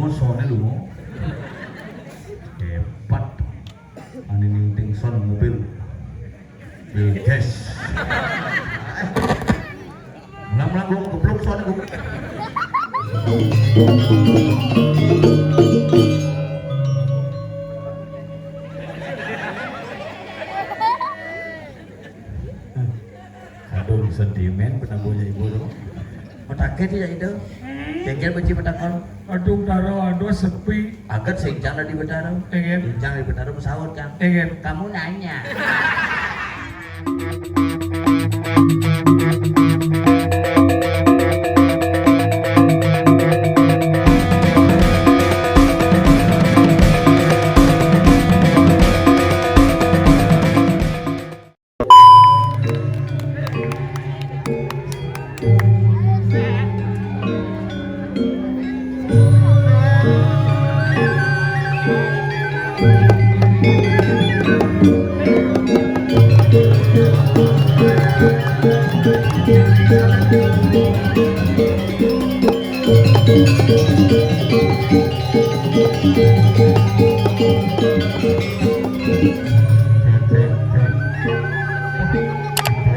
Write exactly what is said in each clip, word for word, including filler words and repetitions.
Soné lunga. Hébat. Ané ning ting son mobil. Mobil gas. Mulang-mulang gua geblok soné gua. Aduh, sentimen penampunya ibu tuh. Mataké ya itu. Jengkel benci matakon. Aduh, Taro, aduh, sepi. Aget sing Cang di Betaro. Inggih. Cang di Betaro saut, Cang. Inggih. Kamu nanya.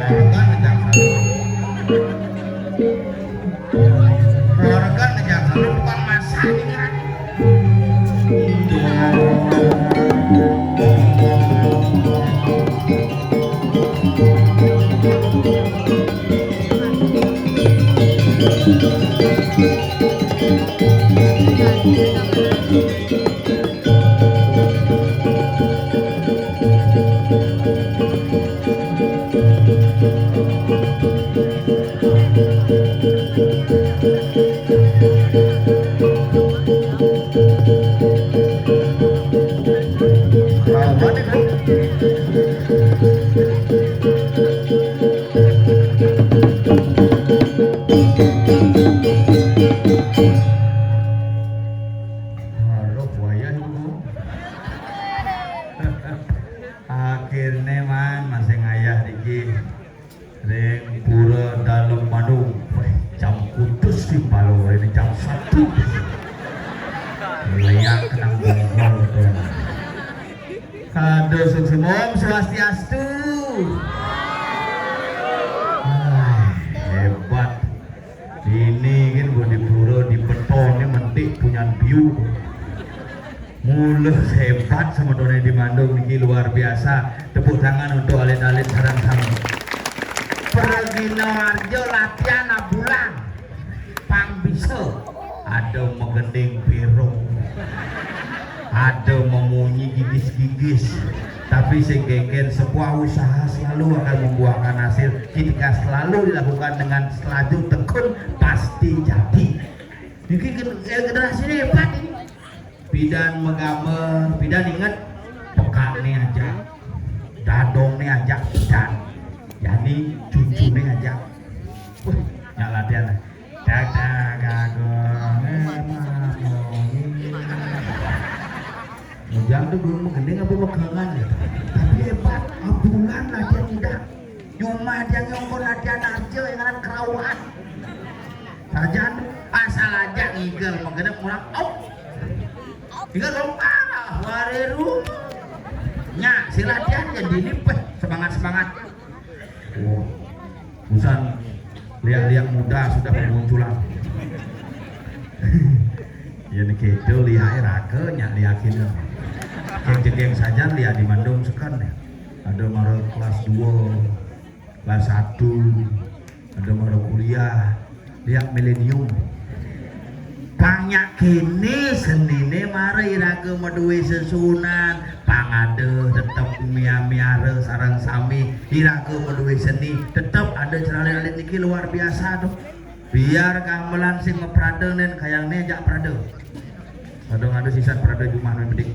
Keluarga negara. Keluarga negara, lu tukang masak ini kan. Aduh, buaya itu. Akhirnya man masih ngayah dikit. Ring pura Dalem Bandung. Wah, jam kudus di Palu, ini jam satu. Leyak kenang bongkol tuh. Aduh, suksma, Om Swastiastu. Ah, hebat. Ini kan buat di pura, di betonnya mentik punya biu. Mulus hebat semetonnya di Bandung niki, luar biasa. Tepuk tangan untuk alit-alit sareng sami. Pergina Arjo latihan abulan. Pang bisa. Ada megending berong. Ada memunyi gigis-gigis. Tapi sing kengken, sebuah usaha selalu akan membuahkan hasil ketika selalu dilakukan dengan selalu tekun, pasti jadi. Niki gen-, eh, generasi ini hebat ini. Pidan megamel, pidan inget, pekakne aja, dadongne aja, pidan. Yani cucune aja. Wah, nyak latihan. Dadah gagong, eh, mamoni. Ujang tuh guru menggending apa megangan ya? Tapi hebat, abulan latihan tidak. Cuma dia nyongkol latihan aja yang anak kerawat. Sajan asal aja ngigel, menggending pulang, au. Ngigel dong, ah, wareru. Nya, si latihan ya dini, peh, semangat-semangat. Oh, busan liak-liak muda sudah bermunculan. Ya, niki itu liak raga, nya liakin. Keng jegeng sajan liak di Bandung sekan ya. Ada mara kelas dua, kelas satu, ada mara kuliah, liak milenium. Pang nyak kene senine mara iraga maduwe sesuunan, pang ada tetep mia-miara sareng sami, iraga maduwe seni, tetep ada cara alit-alit niki luar biasa tuh. Biar gamelan sing maprada nen kayang ne ajak prada. Kadang ada sisan prada jumah ne bedik.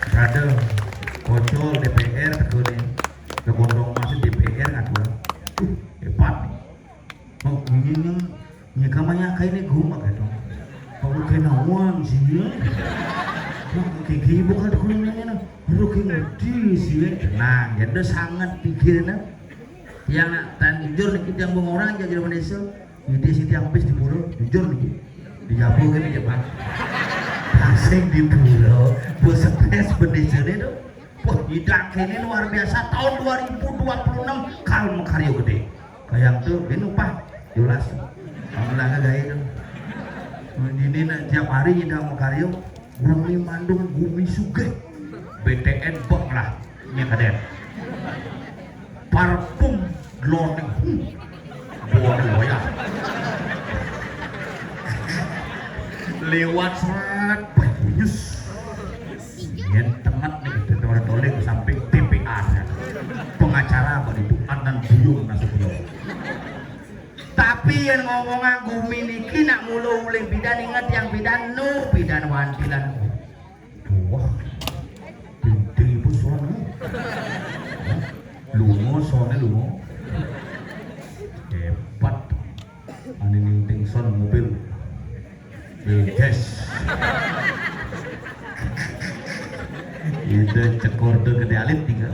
Prada, kocol D P R teko ne. Ke gondrong masih D P R ngadua. Uh, hebat. Oh, ini nih, ini kamanya kayak ini guma gitu. Kamu kenawan sih ya? Nah, kayak gini bukan kulinernya nah. Rugi ngerti sih ya. Nah, jadi sangat pikirnya. Yang nak tan jujur nih kita yang orang jadi Indonesia. Ini sih tiang bis di pulau, jujur nih. Di Jabu kan di Jepang. Asing di pulau, bos stres bendesane to. Wah, nyidang kene luar biasa. Tahun dua ribu dua puluh enam, kal makarya gede. Kayang to, ben upah, jelas. Kamu lah gawe to. Ini nak tiap hari nyidang makarya, gumi mandung, gumi sugih. B T N bek lah, nya kaden. Parfum glowing. Hmm. Buah wayah. Lewat seret, yus. Yen temet nih, itu orang tolek sampai T P A. Pengacara bari itu Adnan Buyung Nasution. Tapi yen ngomongan gumi niki nak mula uling bidan, inget yang bidan nu bidan wantilan. Wah, penting ibu sono. Lungo, sono lungo. Hebat. Ane ninting son mobil. Yes. Itu cekor tuh gede alit tiga.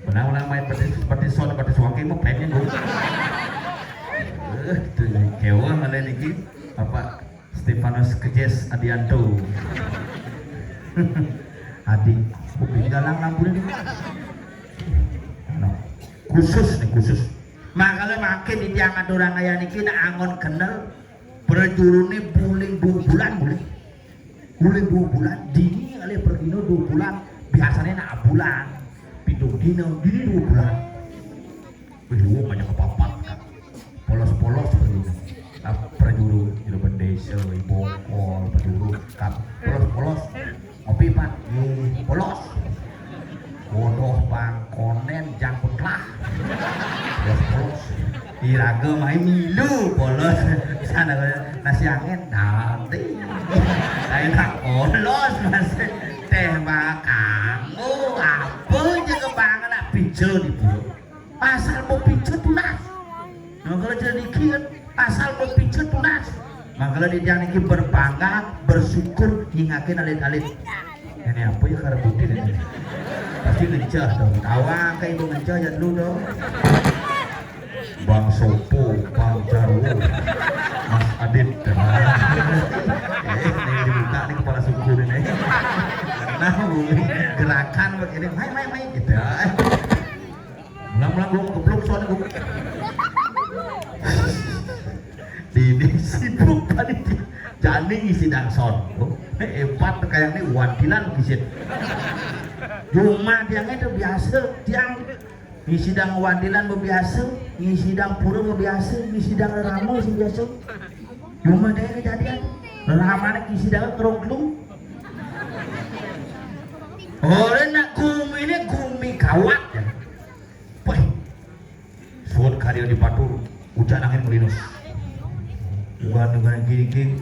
Menang-menang main petis, petis son, petis wangke mau pengen gue. Eh, tuh, kewa malah niki. Apa? Stefanus Kejes Adianto. Adi, kuping galang lampu ini. No. Khusus nih, khusus. Makanya makin di tiang aturan kaya niki nak angon kenel, prajurune buling dua bulan boleh. Buling dua bulan, dini kali pergino dua bulan, biasanya nak bulan. Pitung dino, dini dua bulan. Wih, lu banyak kepapat, Kak. Polos-polos seperti itu. Kap, prajuru, juru bendesa, ibokol, prajuru, kap, polos-polos. Ngopi, Pak. Ye, polos. Bodoh, Bang, konen, jangkut lah. Polos-polos. Iraga main milu, polos. Sana nasi angin, nanti. Saya tak polos, Mas. Teh bakanggo, apa aja kebangan nak pijo di perut. Asal mau pijet tunas. Nah, kalau jadi kian, asal mau pijet tunas. Makanya di tiang niki berbangga, bersyukur, nyingakin alit-alit. Ini apa ya karena putih ini? Pasti ngencah dong. Tawa kayak ibu ngencah ya dulu dong. Bang Sopo, Bang Jarwo, Mas Adit. Eh, ini dibuka nih kepala suku ini. Nah, gerakan begini, main, main, main gitu. Mula-mula gua keblok soalnya gua. Dini sibuk panitia. Jani ngisi dangson. Oh, hebat tuh kayak ini wantilan ngisi. Cuma tiangnya itu biasa, tiang ngisi dang wantilan biasa, ngisi dang pura biasa, ngisi dang rama sih biasa. Cuma dia kejadian, lama nih ngisi dang kerongklung. Orang nak gumi ini gumi gawat ya. Weh, suut karya dipatur, ujan angin melinus. Bukan dengan gigi,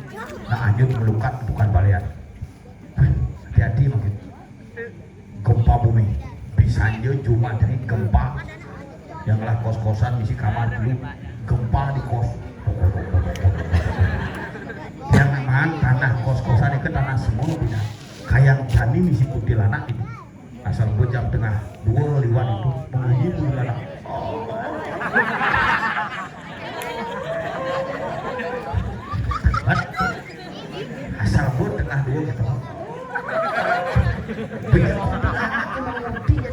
nak anjut melukat bukan balian. Weh, hati-hati makin. Gempa bumi, bisa aja cuma dari gempa. Yang lah kos-kosan isi kamar dulu, gempa di kos. Yang namanya tanah kos-kosan itu tanah semua, bina. Kayak jani misi kuntilanak itu. Asal bejam tengah dua liwat itu menguji pun lah. Asal buat tengah dua gitu. Bikin orang anaknya mengerti ya.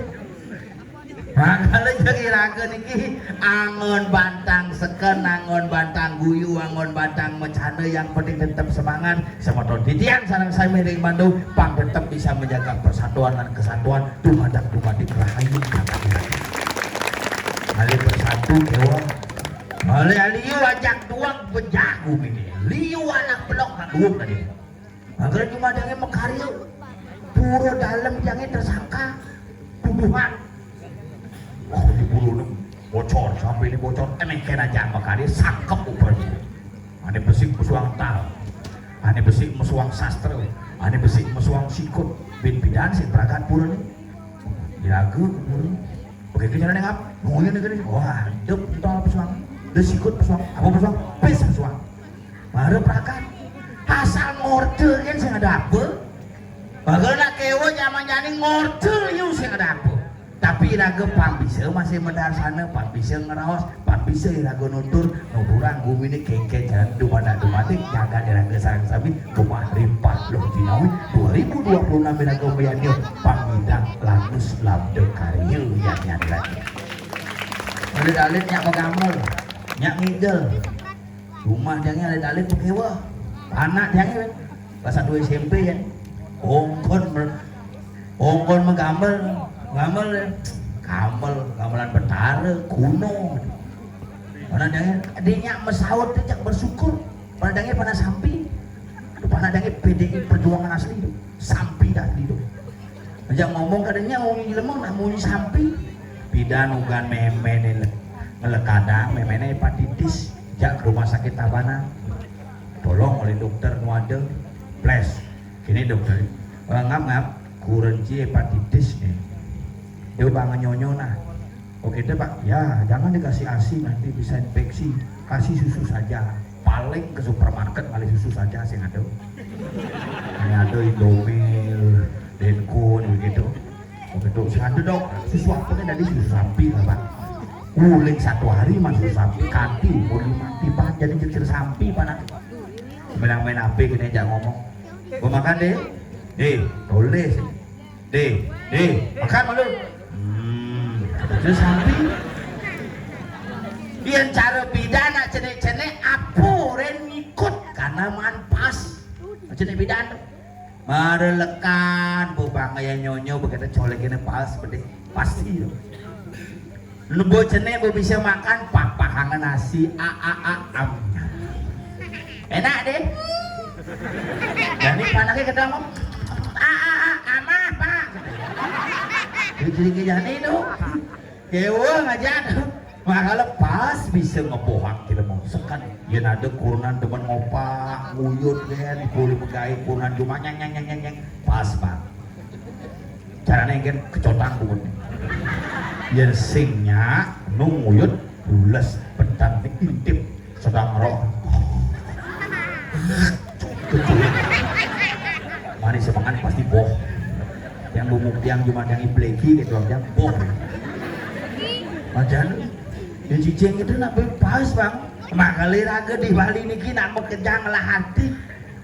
Makanya jadi raga niki angon bantang seken, angon bantang guyu, angon bantang mecana, yang penting tetap semangat. Semeton titiang sareng sami ring Bandung, pang tetep bisa menjaga persatuan dan kesatuan, dumadak dumadik rahayu. Kali bersatu dewa. Kali liu ajak duang bejaku ini. Liu anak belok nak duung tadi. Agar cuma ada yang makarya. Pura dalam yang tersangka tuduhan. Oh, di bulu nem bocor, sampai ini bocor, enek kena jang makanya sangkep uper. Ane besik mesuang tal, ane besik mesuang sastra, ane besik mesuang sikut, bin bidan sing pragat pura ni. Jaga pura. Oke, kita nengap, nungguin negeri. Wah, dep entol pesuang, de sikut pesuang, apa pesuang, pis pesuang. Baru pragat. Asal ngorde kan sing ada apa? Bagel nak kewa zaman jani ngorde yu sing ada apa? Tapi iraga pang bisa masih madarsana, pang bisa ngraos, pang bisa iraga nutur, nuturang guminé kéngkén jalan dumadak dumadik, jagat iraga sareng sami gemah rimpah luh jinawi, dua ribu dua puluh enam iraga mayadnya pangidang langus labda karya, yan, yan, yan. Alit-alit nyak magamel, nyak ngigel. Rumah tiangé alit-alit pakéweh. Anak tiangé kelas satu S M P ya. Ongkon mer-, ongkon magamel, gamel ya. Gamel, gamelan Betara, kuno. Anak tiangé, adénya masaut téh cak bersyukur. Anak tiangé pada sampi. Anak tiangé P D I Perjuangan asli tuh. Sampi dah asli tuh. Ajak ngomong kadénya, wong jelema nak munyi sampi. Pidan ugan méméné le-, ngelekadang, méméné hepatitis. Jak ke rumah sakit Tabanan. Tolong oleh dokter nu ada. Ples. Gini dokter, "Eh, ngap-ngap, kurenci hepatitis nih. Dia bangun nyonyo nah." "Oke deh Pak." "Ya, jangan dikasih asi, nanti bisa infeksi. Kasih susu saja." Paling ke supermarket ngalih susu saja sing ada. Ini ada Indomil, Denko begitu. Begitu sing ada dong. Susu apa kan tadi? Susu sampi lah Pak. Uling satu hari mah susu sampi, kanti umur lima tiba jadi cecil sampi panak. Bilang main H P gini aja ngomong. "Gua makan deh." "Deh, tulis." "Deh, deh, makan malu." Hmm, terus sampi. Yén cara pidan nak cenik-cenik, apa ren ngikut karena manpas. Cenik pidan. Marelekan, bu pangaya nyonyo, begitu colek ini pas, bedeh. Pasti. Lebo cené bu bisa makan, pah-pahangan nasi, a, a, a, am. Enak deh. Jadi panaknya ketemu, "A, a, a, amah, Pak." Jadi jadi jadi itu. Kéwéh aja tuh. Makanya pas bisa ngebohang kita mau sekan. Yén ada kurenan demen ngopak, nguyut kan, boleh megai kurenan cuma nyang, nyang, nyang, nyang, nyang. Pas, Pak. Carané kan kecotang kulit. Yén sing nyak, nu nguyut, pules, pedang diintip, sedang roh. Mari semangat pasti boh. Yang bumuk tiang cuma yang ibleki gitu, yang boh. Majan, ya cicing itu nak pas, Bang. Makanya raga di Bali niki nak mekejang lah hati.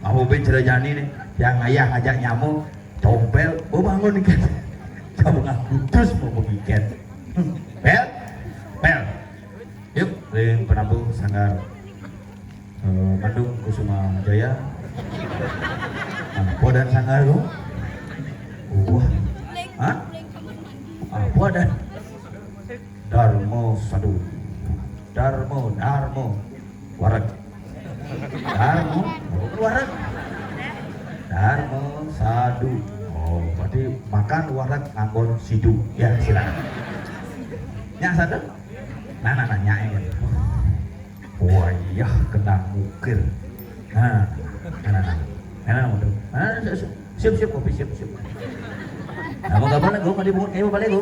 Mau ben cerajani nih, yang ayah ngajak nyamuk, Tompel, mau bangun ikan. Kamu ngaku terus mau ikan. Pel, pel. Yuk, ring penabuh sanggar, eh, Bandung Kusuma Jaya. Nah, podan sanggar lu? Wah. Hah? Ah, podan. Darmo sadu. Darmo, darmo. Wareg. Darmo, wareg. Darmo sadu. Oh, berarti makan wareg nganggon sidu. Ya, silakan. Nyak sadu. Nah, nah, nah, nyak ini. Wah, iya, kena mukir. Nah, nah, nah, nah. Nah, nah, nah, nah. Siap, siap, kopi, siap, siap. Nah, mau kapan lagi? Mau dibungut kayak apa lagi?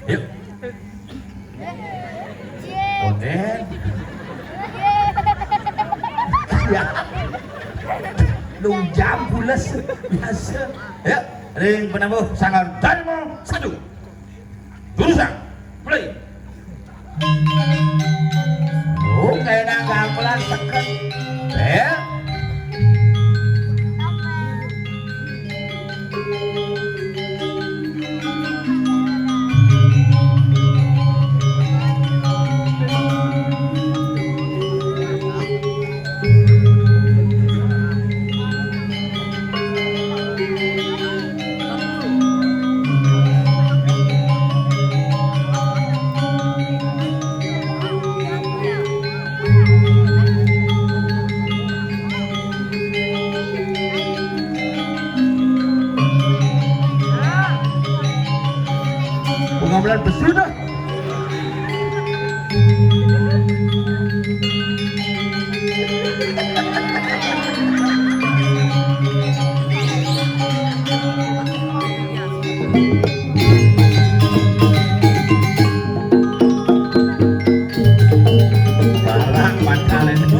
Yuk. Konten. Ya. Lu jam pules. Biasa. Yuk, ring penabuh sanggar Darmo sadu. Jurusan, mulai. Oh, kena gamelan seket. Ya. Penggamelan pesudah. Barang pacaran itu.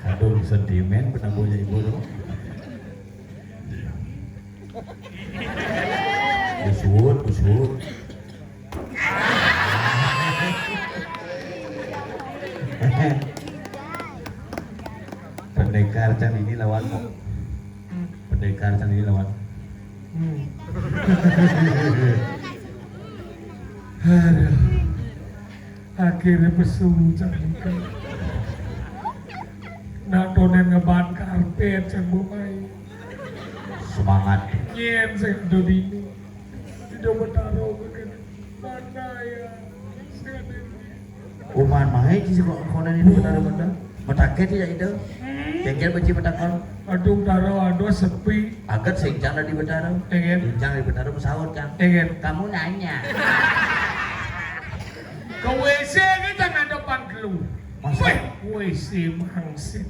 Aduh, sentimen pernah punya ibu tuh. Usut, usut. Pendekar can ini lawan kok. Pendekar can ini lawan. Hmm. Aduh. Akhirnya pesu can buka. Nak tonen ngeban karpet can bukai. Semangat. Nyen saya ada di ini. Tidak bertaruh ke mana ya? Saya ada di ini. Uman mahe ci sekolah konan ini bertaruh mana? Mataket ya itu. Kengkel beci matakon. Aduh, taro aduh sepi. Agat sing can di betaro. Engen. Incang di betaro pesawat can. Engen. Kamu nanya. Ke W C ini can ada pangkelu. Masa? Weh, W C mangsit.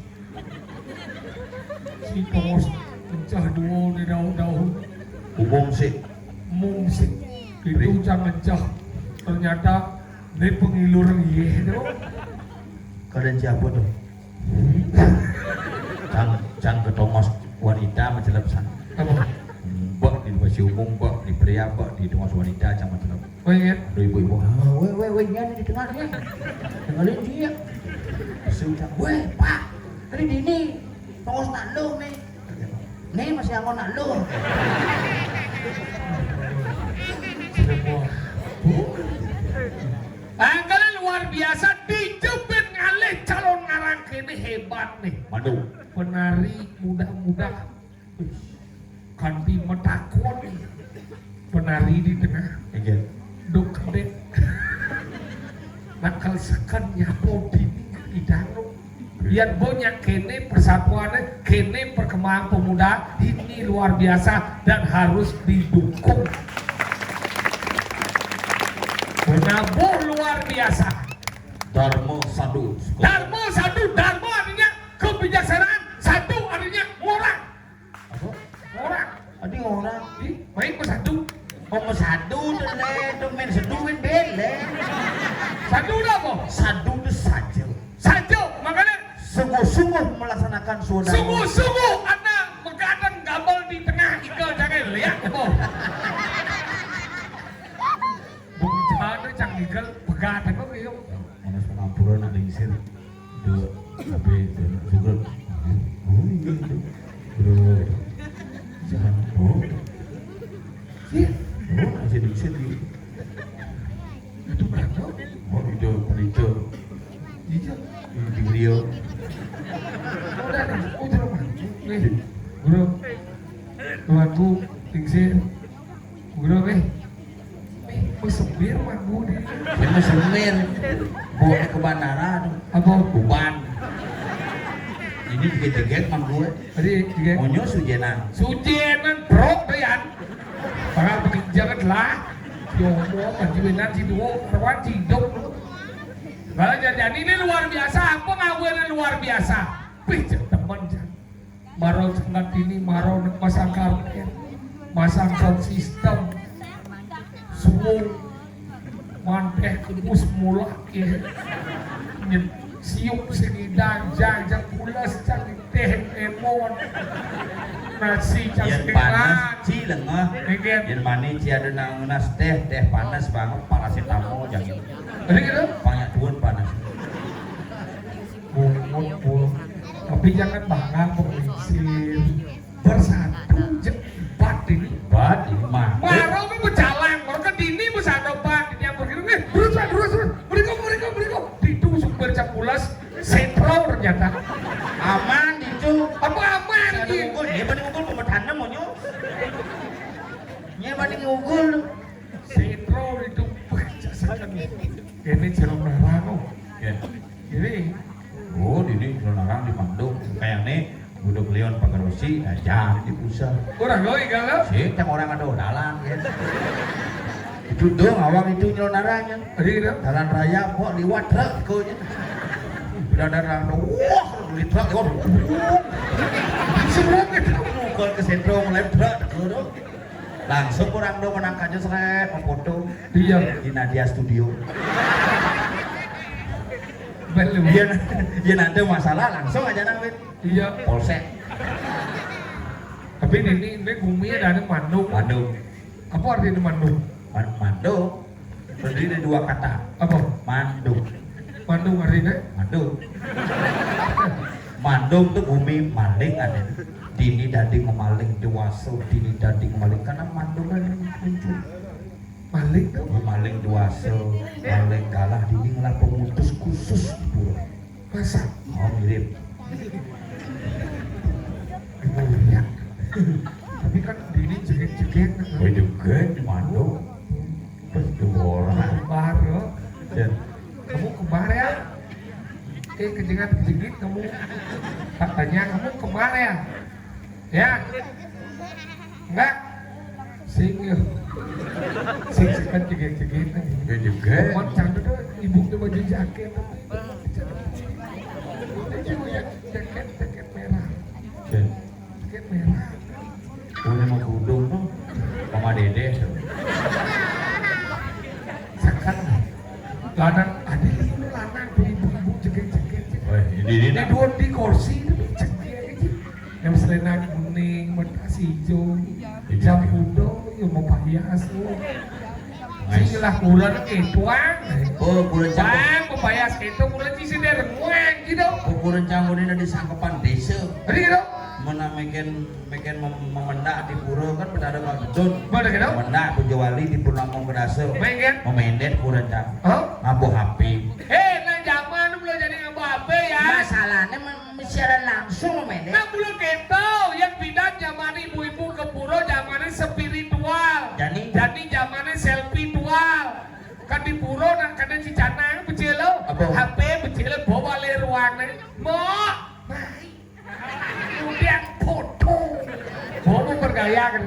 Si bos pecah dua di daun-daun. Umum sih. Umum sih. Itu can pecah. Ternyata ini pengilur iya itu. Kalian siapa tuh? Can, can ketongos wanita mencelep san. Apa? Mbak di masih umum, mbak di pria, mbak di tongos wanita can mencelep. Oh iya. Aduh ibu-ibu, ah, weh weh weh, nyan di tengah ya. Dengerin dia. Sudah, weh pak, tadi di ini tongos nak lu nih. Nih masih angon nak lu. Angkara luar biasa, dijebit ngalih calon ngarang kene hebat nih. Waduh. Penari muda-muda. Kan di metakon nih. Penari di tengah. Iya. Duk kedek. Nakal seken nyapo dini idang lu. Biar banyak kene persatuannya, kene perkembangan pemuda ini luar biasa dan harus didukung. Penabuh luar biasa. Dharma sadu. Dharma sadu, dharma artinya kebijaksanaan, sadu artinya ngorang. Apa? Ngorang. Adi ngorang. Di, main bersatu. Oh, bersatu tuh le, tuh main sedu main bele. Sadu udah apa? Sadu tuh saja. Saja, makanya sungguh-sungguh melaksanakan suara. Sungguh-sungguh anak begadang gabel di tengah ikel jangan lihat apa. Bung Jahana cang ikel begadang kok gitu. Mana pengampuran ada isir. Dua, tapi juga. Oh iya itu. Bro. Jangan. Oh. Iya. Oh, masih di sini. Itu berapa? Oh, itu pelita. Iya. Di video. Udah, udah, udah. Nih, bro. Tuanku, tingsir. Bro, eh. Ih, mesemir mah gue di. Dia mesemir. Bawa ke bandara tuh. Apa? Uban. Ini juga jeget mah gue. Tadi jeget. Monyo sujenan. Sujenan, bro, tuh ya. Bakal bikin jangan lah. Yo, mau panji benar si duo, karuan si dok. Kalau jadi ini luar biasa, apa ngawen luar biasa? Pih, teman jangan. Maro sangat ini, maro masang karpet, masang sound system, suwung, manteh kebus mulak ya. Nyen-, siup sing idang, jajak pulas, cang teh, eh, Nasi. Yén panas, ci lengeh. Yén mani, ci ada nang nunas téh, téh panas banget, parasetamol jangan. Jadi gitu? Banyak tuan panas. Bungut, bungut. Tapi jangan bangang, pengisir. Bersatu, jeng, bat ini. Bat ini mah. Maro mah becalang, maro ke dini bersatu bat, yang berkira, eh, terus, terus, terus. Berikut, berikut, berikut. Ditu sumber capulas. Setro ternyata. Aman itu. Apa aman? Ada gitu? Ngugul, ya paling ngugul pemetahan mau nyu. Ya paling ngugul. Setro itu. Wah, jasakan. Ini jeruk merah, oh. Ya. Ini. Oh, ini jeruk merah di Bandung. Kayak nih, buduk Leon Pagarosi, nah, jangan dipusat. Orang loi kalau? Sih, yang orang ada dalang ya. Itu dong, awang itu nyelonaranya. Iya, iya. Jalan raya, kok liwat truk, kok nya. Bila ada orang, wah, di truk, wah, sebenarnya itu mukul ke sentrum, mulai truk, gitu. Langsung orang dong menangkapnya, seret, memfoto. Iya. Di Nadia Studio. Belum. Iya, iya, nanti masalah langsung aja nang, Win. Iya. Polsek. Tapi ini, ini bumi ada, ada Bandung. Bandung. Apa artinya Bandung? Man-, Bandung. Terdiri dari dua kata. Apa? Mandung. Mandung artinya? Mandung. Mandung tuh bumi maling ada. Dini dadi ngemaling dewasa, dini dadi ngemaling karena mandung kan muncul. Maling tuh? Ngemaling dewasa, maling galah, dini ngelah pemutus khusus di pura. Masa? Oh, mirip. Emang iya. Tapi kan dini jeget-jeget. Oh, jeget di mana? Pas dua orang. Kembar, loh. Ya. Kamu kembar ya? Eh, kejengat-kejengit kamu. Katanya kamu kembar ya? Ya. Enggak. Sing, yo. Sing, sing kan jeget-jeget. Ya juga. Mon candu tuh ibu tuh baju jaket. Itu ya, jaket, jaket merah. Ya. Jaket merah. Punya mau gudung tuh. Mama Dede. Sakan. Lanang, ada lima lanang tuh ibu-ibu jeget-jeget. Oh, ini, ini. Ini dua di kursi itu jeget. Yang selena kuning, metas hijau, hijau. Jam kudo, ya mau payas lo. Nice. Sing lah kurang gitu, ah. Oh, kurang jam. Bang, mau payas gitu, kurang sih sih dari muang gitu. Oh, kurang jam ini dari sangkepan desa. Tadi gitu. Mana meken, meken mem-, memendak di pura kan pada ada Pak Gedun. Mana gitu? Memendak Puja Wali di Purnama Kedasa. Main kan? Memendet kurang jam. Hah? Ngabuh H P. Eh, nah zaman belum jadi ngabuh H P ya. Masalahnya mem-, siaran langsung, men, ya? Nah, belum gitu. Yang bidan zaman ibu-ibu ke pura zamannya spiritual. Jadi? Jadi zamannya selfie dual. Kan di pura nak kena cicanang becelo. Apa? H P becelo bawa le ruangnya. Mau, mai. Kemudian foto. Bawa bergaya kan.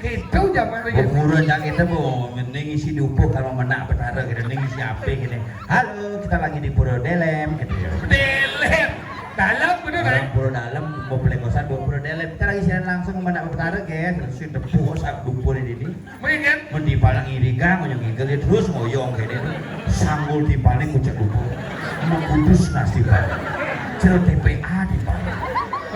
Gitu zaman itu. Pura cak kita, Bu, mending isi dupuh kalau menak Betara gitu, mending isi ape gitu. "Halo, kita lagi di Pura Delem," gitu ya. Delem. Dalam bener kan? Orang Pura Dalam, mau pelekosan, bawa Pura Delem. "Kita lagi siaran langsung menak Betara, guys." Terus si depuh sak dupuh di sini. Mending kan? Mending palang iri kan, ngoyong ngigel ya terus ngoyong gitu. Sanggul di paling kucek dupuh. Mau kudus nasi paling. Cel T P A di paling.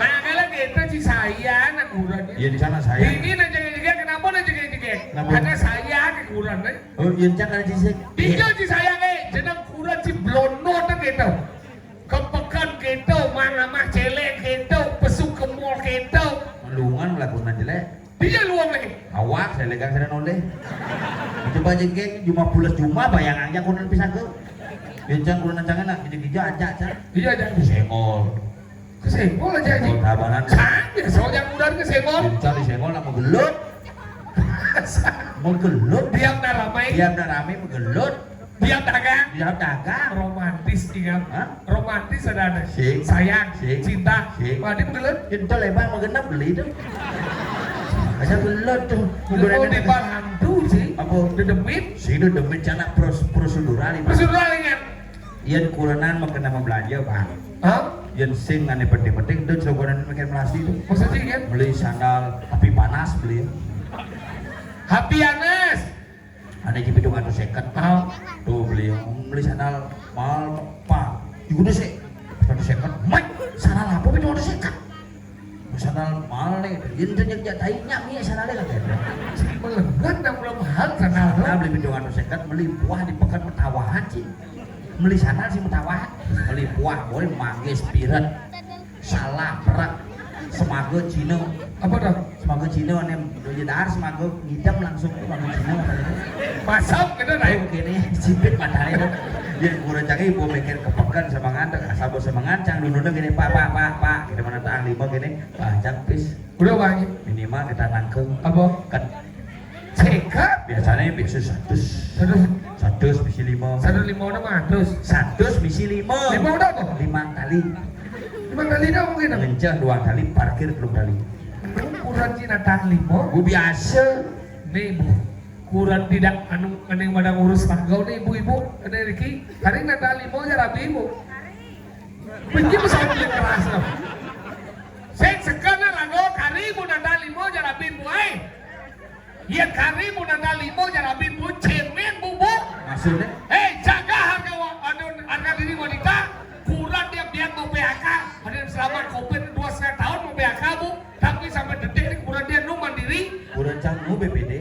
Nah, kalau gitu si saya anak murah dia. Iya, di sana saya. Ini nanti kayak kenapa nanti kayak Kenapa? Ada saya kekurang, eh. Oh, iya, cak ada sisik. Iya, si saya, eh, jeneng kurang si blono tuh gitu. Kepekan gitu, mangamah celek gitu, pesu ke mall gitu. Lungan lah kurang jelek. Dia luang lagi. Awak saya legang saya noleh. Coba jengkeng, cuma pulas cuma bayangan aja kurang pisang tuh. Bincang kurang nancangan nak, gija-gija aja, cak. Iya, aja. Sengol. Kesenggol aja, anjing. Senggol tabanan. Cang, biasa orang udah kesenggol. Lincah disenggol nak menggelut. Menggelut. Diam dah ramai. Diam dah ramai, menggelut. Diam dagang. Diam dagang. Romantis, ingat. Hah? Romantis ada, ada. Sing. Sayang, sing. Cinta. Sing. Wah, dia menggelut. Itu lebar menggenap beli itu. Aja gelut tuh. Lu di hantu sih. Apa? Dedemit. Sing dedemit, cana pros-, prosedural itu. Prosedural, ingat. Yén kurenan makin nama belanja, Bang. Hah? Yén sing ane penting-penting, itu cokonan makin melasi itu. Maksudnya, kan? Beli sandal, tapi panas beli. Happy Anas. Ane jipi dua ratus seket. Hah? Tuh beli, beli sandal mahal, Pak. Iku tuh sih, seratus seket. Mat, sandal apa? Sandal mahal nih, yen teu nyeujak tai nya mi sandal kan. Melebat dah, belum mahal sandal. Sandal beli dua ratus seket, beli buah di peken metawahan sih. Beli sandal sih metawahan. Beli buah, boy, manggis, piret, salah, perak, semaga Cina. Apa dah? Semaga Cina nih, dahar semaga ngidam langsung tuh semaga Cina. Masuk gitu, naik. Gini, sipit matanya tuh. Dia kurang canggih, gua mikir ke peken semangat, tuh, sabar semangat, cang dulu tuh gini, "Pak, pak, pak, pak," gitu, mana tang lima gini, "Pak, cang, pis." Udah, Pak Haji. Minimal kita nangkeng. Apa? Kan. Cekap. Biasanya biasa seratus. Seratus. Seratus bisi lima. Seratus lima udah mah terus. Seratus bisi lima. Lima udah apa? Lima kali. Lima kali dah mungkin. Ngenceh dua kali, parkir dua kali. Ukuran Cina tang lima. Gua biasa. Nih, Bu. Kurang tidak anu, anu yang pada ngurus tangga nih, ibu-ibu. Nih, Riki. Hari nata lima ya rabi, Bu. Benci pesawat yang keras tuh. Sing sekena rago kari mun ada limo jarabin buai. Yén kari mun ada limo jarabin bu cemen bubuk. Maksudnya? Eh, jaga harga wa- anu, harga diri wanita. Kurang dia biar mau P H K. Ada yang selama covid dua setengah tahun mau P H K, Bu. Tapi sampai detik ini kurang dia nu mandiri. Kurang cang nu B P D.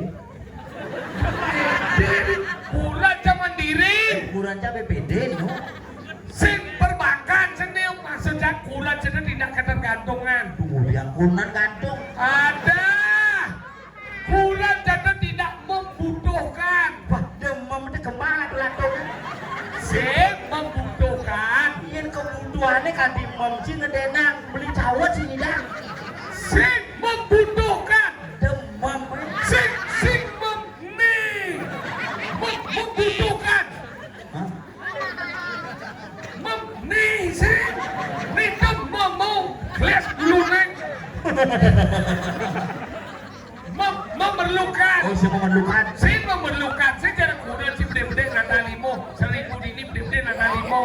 Kurang cang mandiri. Kurang cang B P D nu. Sing perbankan seni maksudnya kurang seni tidak ketergantungan. Tunggu yang kurang gantung. Ada. Kurang seni tidak membutuhkan. Wah, demam itu kemana tuh latung? Sing membutuhkan. Ingin kebutuhannya kan di mem sih ngedenang beli cawet sih dah. Sing membutuhkan. Demam. Sing sing mem nih. Mem- membutuhkan. Hah? Mem nih sih. Nih tuh mem mau kelas dulu neng. Mem memerlukan. Oh, si memerlukan. Si memerlukan. Si jarang kurang si gede-gede nata limo. Seribu dini gede-gede nata limo.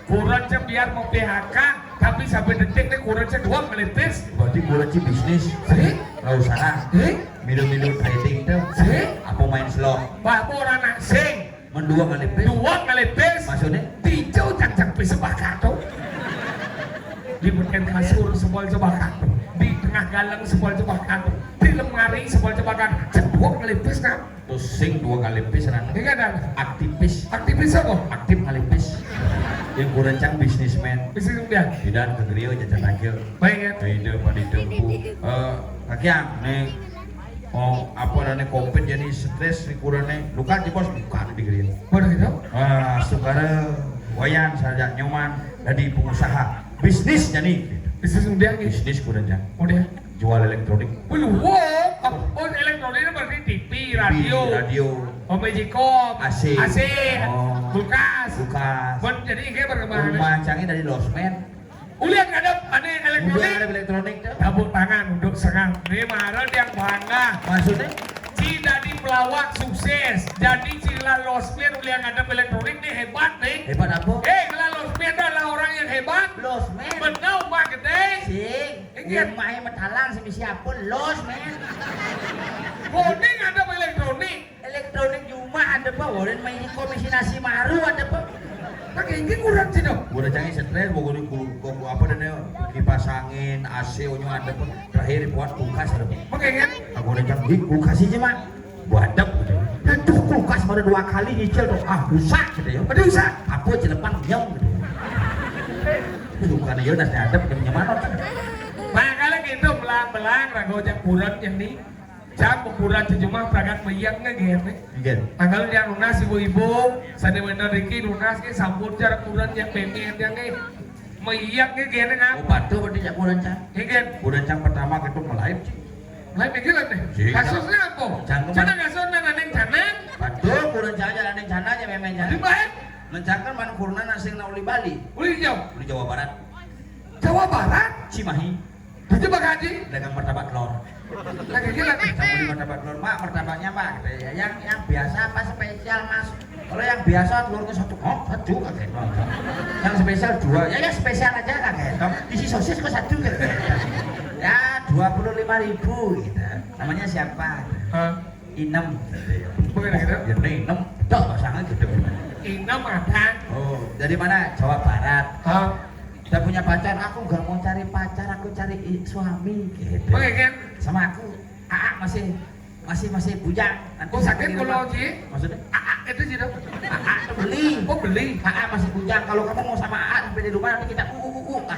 Kurang si biar mau P H K, tapi sampai detik nih kurang si dua melipis. Berarti kurang si bisnis. Si? Nggak usah. Si? Milu-milu trading tuh. Si? Apa main slot? Pak, apa orang nak sing? Mendua kali pis. Dua kali pis. Maksudnya? Tinjau cang-cang pis sepakat tuh. Di beken kasur sebuah sepakat tuh. Di tengah galang sebuah sepakat tuh. Di lemari sebuah sepakat. Cek dua kali pis kan? Terus sing dua kali pis nanti. Iya kan? Aktivis. Aktivis apa? Aktif kali pis. Yang kurang cang bisnismen. Bisnis dia. Tidak kegeriau jajan aja. Baik ya. Tidak pada itu. Eh, kakian nih. Oh, apa namanya covid jadi stres di kurangnya. Lu kan di bos bukan di gereja. Waduh gitu. Ah, saudara Wayan saja nyoman dari pengusaha bisnis jadi. Bisnis kemudian gitu. Bisnis kurang ya. Udah. Jual elektronik. Belum. Oh, oh, elektronik itu berarti T V, radio. T V, radio. Oh, magicom. A C. A C. Oh. Kulkas. Kulkas. Bon, jadi ini perkembangan. Rumah canggih dari losmen. Ulian ada aneh elektronik. Udah ada elektronik tuh. Tepuk tangan untuk senang. Ini marah yang bangga. Maksudnya? Ci jadi pelawak sukses. Jadi ci losmen ulian ada elektronik nih hebat nih. Hebat apa? Eh, kalau losmen adalah orang yang hebat. Losmen. Benar, Pak Gede. Sing. Iya. Yang main metalang sama siapa? Losmen. Boning ada elektronik. Elektronik cuma ada apa? Orang main komisi nasi maru ada apa? Pakai ini kurang sih dong. Gua udah canggih stres, gua gua gua apa dan kipas angin, A C nya ada apa? Terakhir buat kulkas ada apa? Pakai kan? Aku udah canggih kulkas sih cuma buat ada gitu. Dan tuh kulkas baru dua kali nyicil tuh, ah rusak gitu ya. Aduh rusak. Apa celepang nyem gitu. Bukan ya udah ada apa nyaman. Makanya gitu belang-belang rago jak kurang yang nih. Jam ukuran sejumlah perangkat meyang nggih. Nggih. Tanggal yang lunas ibu-ibu, sandi wénten riki lunas nggih sampun jar ukuran yang pemi yang nggih. Meyang nggih nggih nang. Oh, patuh berarti nya ukuran cang. Nggih. Ukuran cang pertama itu melaib sih. Melaib nggih lah deh. Sih, kasusnya apa? Cang kemana? Cina kasus nang aning sana. Patuh ukuran cang aja aning sana aja memang cang. Di baik. Mencangkan mana kuruna nasing na uli Bali. Uli jauh. Uli Jawa Barat. Jawa Barat. Cimahi. Itu Pak Haji. Dagang martabak telur. Lagi gila. Kita beli martabak telur, Mak, martabaknya Pak, gitu ya. Yang yang biasa apa spesial, Mas? Kalau yang biasa telurnya satu, oh satu kagak itu. Yang spesial dua, ya yang spesial aja kagak itu. Isi sosis kok satu kagak itu. Ya dua puluh lima ribu gitu. Namanya siapa? Hah? Inem. Bukan gitu. Ya ini Inem. Cok pasangan gitu. Inem ada. Oh, dari mana? Jawa Barat. Hah? Udah punya pacar, aku nggak mau cari pacar, aku cari i- suami gitu. Oke kan? Sama aku, Aa masih masih masih bujang. Nanti Oh, sakit kalau Ji? Maksudnya? Aa itu Ji dong. Aa tuh beli. Oh, beli. Aa masih bujang. Kalau kamu mau sama Aa sampai di rumah, nanti kita uh uh uh. uh.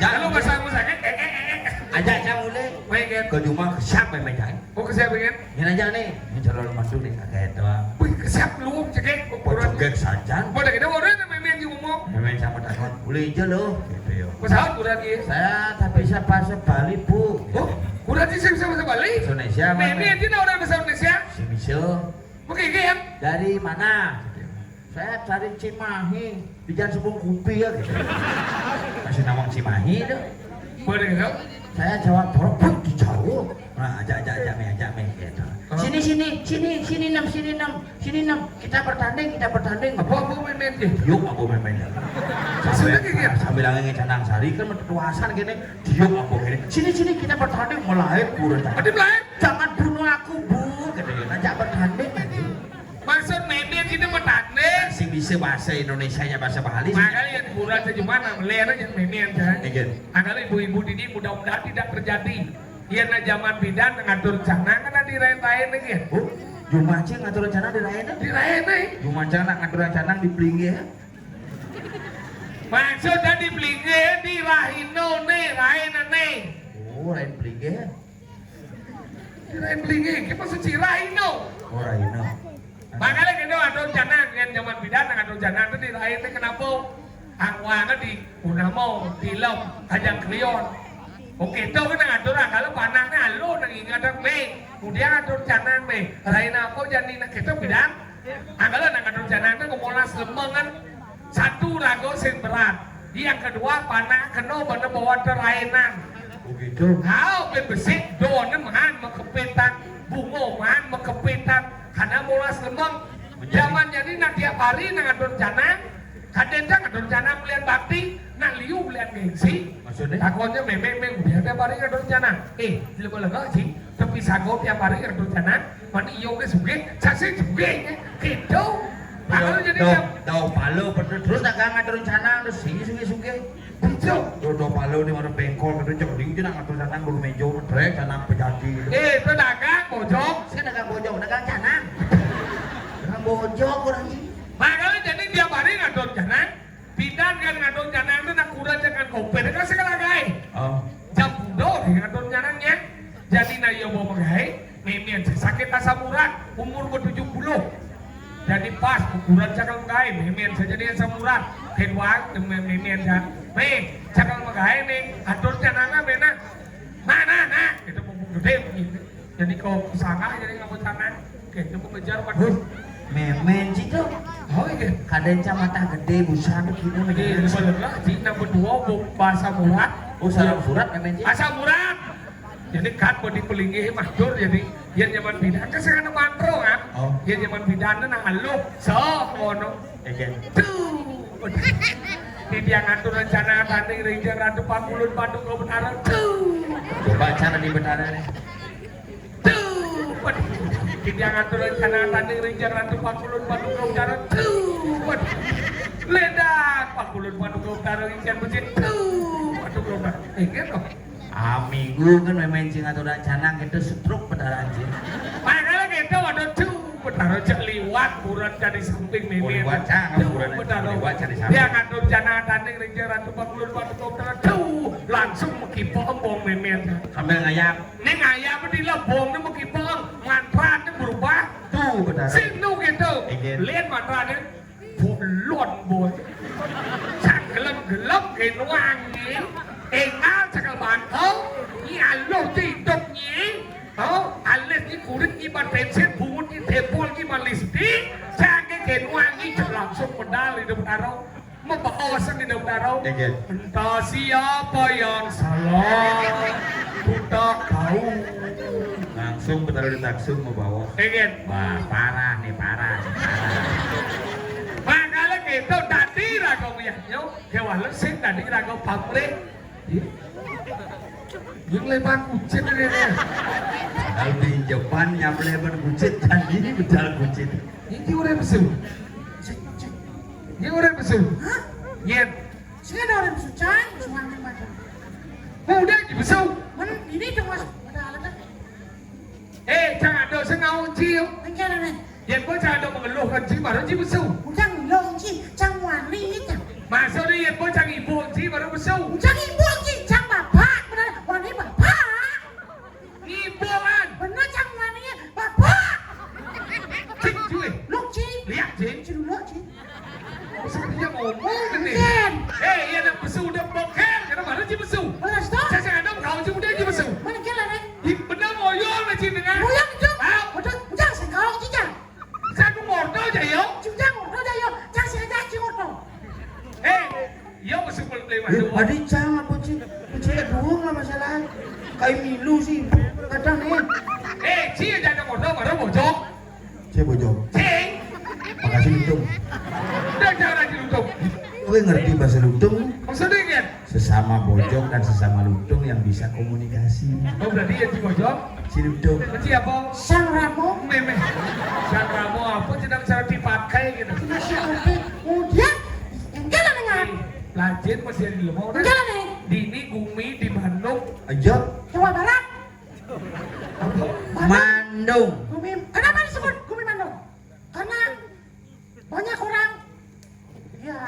Kalau Aja, bahasa aku sakit, eh eh eh. eh. Aja aja mulai. Baik kan? Ke rumah siapa yang megang? Oh, ke siapa kan? Ini aja nih, ini calon mantu nih, kakek doang. Wih, ke siapa lu, cekek? Kok cekek saja? Pada kita orang yang main-main di rumah. Main sama takut. Boleh aja loh, gitu ya. Pesawat kurang ya? Saya tak bisa bahasa Bali, Bu. Oh, kurang sih bisa bahasa Bali? Indonesia mana? Main-main aja orang bahasa Indonesia. Si Miso. Oke, oke ya. Dari mana? Saya dari Cimahi, di Jalan Sebung Kupi ya gitu. Masih nawang Cimahi itu. Boleh gitu? Saya jawab berebut di jauh. Nah, ajak ajak ajak me ajak me gitu. Oh. Sini sini sini sini enam sini enam sini enam kita bertanding kita bertanding. Apa apa main-main sih? Yuk apa main-main? Sambil sambil angin canang sari kan metu tuasan gini. Diuk apa gini? Sini sini kita bertanding melahir kurang. Ada melahir? Jangan bunuh aku bu, gitu ya. Ngajak bertanding gitu. Maksud main-main kita bertanding. Sing bisa bahasa Indonesia nya bahasa Bali. Makanya yang kurang sih cuma nang ler aja main-main kan. Iya. Angkal ibu-ibu ini mudah-mudahan tidak terjadi. Iya nah zaman bidan ngatur canang kan di lain-lain lagi. Oh, Jumaci ngatur canang di lain. Di lain nih. Jumaci nak ngatur canang di pelinggih. Maksud di pelinggih di rahino nih, lain nih. Oh, lain pelinggih. Di lain pelinggih, kita maksud si rahino. Oh, rahino. Makanya kita ngatur canang, yang zaman bidan ngatur canang itu di lain nih kenapa? Angwangnya di Purnama, Tilem, Kajang Krion. Oke, itu kan ngatur kalau panahnya lo nang ingat me. Kemudian ngatur canang me. Lain apa jadi nak kita bidan? Angkal nak ngatur canang itu kemolas lemeng kan. Satu raga sing berat. Yang kedua panah kena benda bawa terainan. Oh gitu. Kau ben besik, done mahan mekepitan, bunga mahan mekepitan. Karena molas lemeng. Zaman jadi nak tiap hari nak ngatur canang. Kadang kan ada rencana pilihan bakti, nak liu pilihan gengsi. Maksudnya? Takutnya memang memang dia ada barang ada rencana. Eh, lega-lega sih, tapi sago tiap hari ada rencana, mana iyo ke suge, saksi suge, gitu. Kalau jadi tau, tau palo, terus dagang ada rencana, terus sini suge-suge. Gitu. Tau palo di mana bengkol, gitu, cok, liu je nak ada rencana, bulu mejo, trek, canang pejati. Eh, itu dagang, bojong. Saya dagang bojong, dagang canang. Dagang bojong, orang ini. Makanya jadi tiap hari ngadon canang, bidan kan ngadon canang itu nak kurang jangan kopir kan segala gai. Oh. Jam puluh dia ngadon canangnya. Jadi nak iya mau menggai, memian sakit asam urat, umur bertujuh puluh. Jadi pas ukuran cakal menggai, memian saja dia asam urat. Kedua, memian ya. Nih, cakal menggai nih, atur canangnya mana? Mana nak? Itu pupuk gede gitu. Jadi kau kesana jadi nggak kesana. Oke, itu mengejar waktu. Huh, memen sih tuh. Oh iya. Kadang mata gede, busa tuh gini. Iya, bener lah. Jadi nang berdua bu- bahasa murah. Oh, salam surat memen sih. Asam urat. Jadi kan bodi pelinggih matur jadi yang zaman bidan kan sekarang mantro kan. Oh. Yang zaman bidan tuh nang aluh. So, ono. Iya. Tuh. Di dia ngatur rencana tanding rinjang ratu pakulun patung kau betara. Tuh. Coba cara di betara nih. Tuh, waduh. Kita ngatur rencana tanding rinjang ratu pakulun patung kau utara. Tuh, waduh. Ledak pakulun patung kau utara rinjang besi. Tuh, waduh kau utara. Eh, gitu. Ah, minggu kan main sing ngatur rencana gitu stroke beneran sih. Makanya gitu, waduh, tuh, beneran cek liwat, buran jadi samping mimpi. Oh, liwat, cang, tuh, buran beneran. Liwat jadi samping. Dia ngatur rencana tanding rinjang ratu pakulun patung kau utara. Tuh, langsung mekipok embong mimpi. Sambil ngayap. Ning ayam di lebong ni mekipeng, manfaatnya berubah. Tuh, benar. Sing nu gitu. Iya. Lihat manfaatnya. Bulon, boy. Cak gelem-gelem ke nuang ni. Engal cakal bangkau. Ni aluh tiduk ni. Oh, alis ni kulit ni ban pensil, bungut ni dempul ni ban lipstik. Cak ke nuang ni langsung medal hidup karo. Membawa seni dong daro. Iya. Entah siapa yang salah, ku tak tahu. Langsung Betara Ditaksum membawa. Iya. Wah, parah nih, parah, parah. Makanya gitu, tadi raga wiyahnyo, ya walau sing tadi raga pamrih. Iya. Yang lempar kucing ini nih. Kalau pinjaman nyampe lempar kucing, dan ini bedal kucing. Ini orang besar. Ini orang besar. Hah? Yen. Sing ado urang besu, cang, suang ning mata. Udah, ji besu. Men ini dong, Mas. Ada alat, kan? Eh, cang ado sing ngaon ji. Engke rene. Yen bocah ado mengeluh kan ji, baru ji besu. Udah ngeluh ji, cang wani, cang. Maksudnya yen bocah ngibuk ji, baru besu. Udah ngibuk ji, cang bapak, bener, wani bapak. Ngibuan. Bener, cang wani, bapak. Cing, cuy. Luk, cing. Lihat, cing. Cing, luk, cing. Sepertinya ngomong ini. Yen. Eh, iya, nak besu udah boker, kena mana ji besu? Beres, toh? Saya, saya ada kau ji udah ji besu. Mana jalan, eh? Di benar moyol na ji dengan. Moyol itu? Ah. Udah, udah, sing kau ji, cang. Satu ngorto aja, yo. Cing, cang ngorto aja, yo. Cang sing aja, cing ngorto. Eh, yo, besu belum boleh Eh, masuk. Padi cang apa, cing? Cing, duung lah masalah. Kayak milu sih. Kadang nih. Eh, cing, jangan ngorto, baru bojok. Cek bojong. Cing. Makasih lutung. Udah jangan lagi lutung. Kowe ngerti bahasa lutung? Maksudnya kan? Sesama bojong dan sesama lutung yang bisa komunikasi. Oh, berarti ya si bojong? Si lutung. Berarti apa? Sang Ramo. Meme. Sang Ramo apa jenang cara dipakai gitu. Masih ngerti. Kemudian, enggak lah dengan. Lajin masih ada di lemah. Enggak lah, Neng. Di ini gumi di Bandung. Aja. Jawa Barat. Mandung. Gumi, kenapa disebut Gumi Mandung? Karena banyak orang, ya,